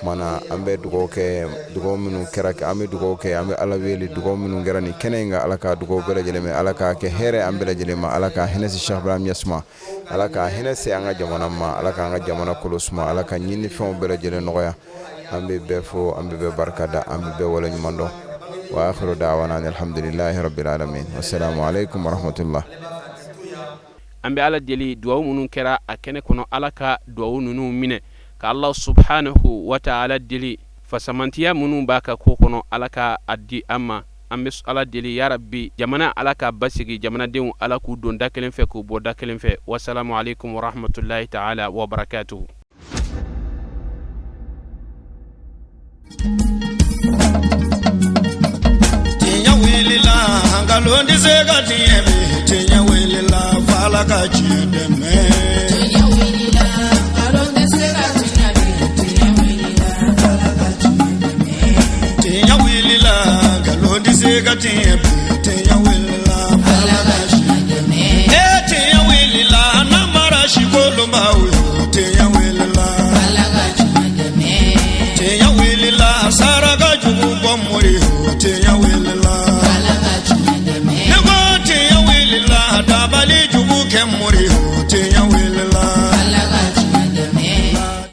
Tuma na an bɛ dugawu kɛ, dugawu minnu kɛra, an bɛ dugawu kɛ, an bɛ Ala wele, dugawu minnu kɛra nin kɛnɛ in kan, Ala ka dugawu bɛɛ lajɛlen mɛn, Ala k'a kɛ hɛrɛ an bɛɛ lajɛlen ma, Ala ka hinɛ se Cheikh Ibrahim Niass ma, Ala ka hinɛ se an ka jamana ma, Ala k'an ka jamana kolo suma, Ala ka ɲinifɛnw bɛɛ lajɛlen nɔgɔya. An bɛ bɛɛ fo, an bɛ bɛɛ barika da, an bɛ bɛɛ waleɲuman dɔn. Wa akhiru da'wana alhamdulillahi rabbil alamin, wassalamu alaikum warahmatullah. An bɛ Ala deli, duwawu minnu kɛra a kɛnɛ kɔnɔ, Ala ka duwawu ninnu minɛ, ka Ala subhanahu wa ta'ala deli, fasamantiya minnu b'a ka ko kɔnɔ, Ala ka a di an ma. An bɛ Ala deli, ya rabbi, jamana Ala ka basigi, jamanadenw Ala k'u don da kelen fɛ, k'u bɔ da kelen fɛ. Wasalamu alaikum warahmatullahi ta'ala wa barakatuhu. Tiɲɛ wulila, nkalon tɛ se ka tiɲɛ bi. Tiɲɛ wulila, f'Ala ka tiɲɛ dɛmɛ. Tiɲɛ wulila, nkalon tɛ se ka tiɲɛ bi. Tiɲɛ wulila, f'Ala ka tiɲɛ dɛmɛ. se ka tiɲɛ.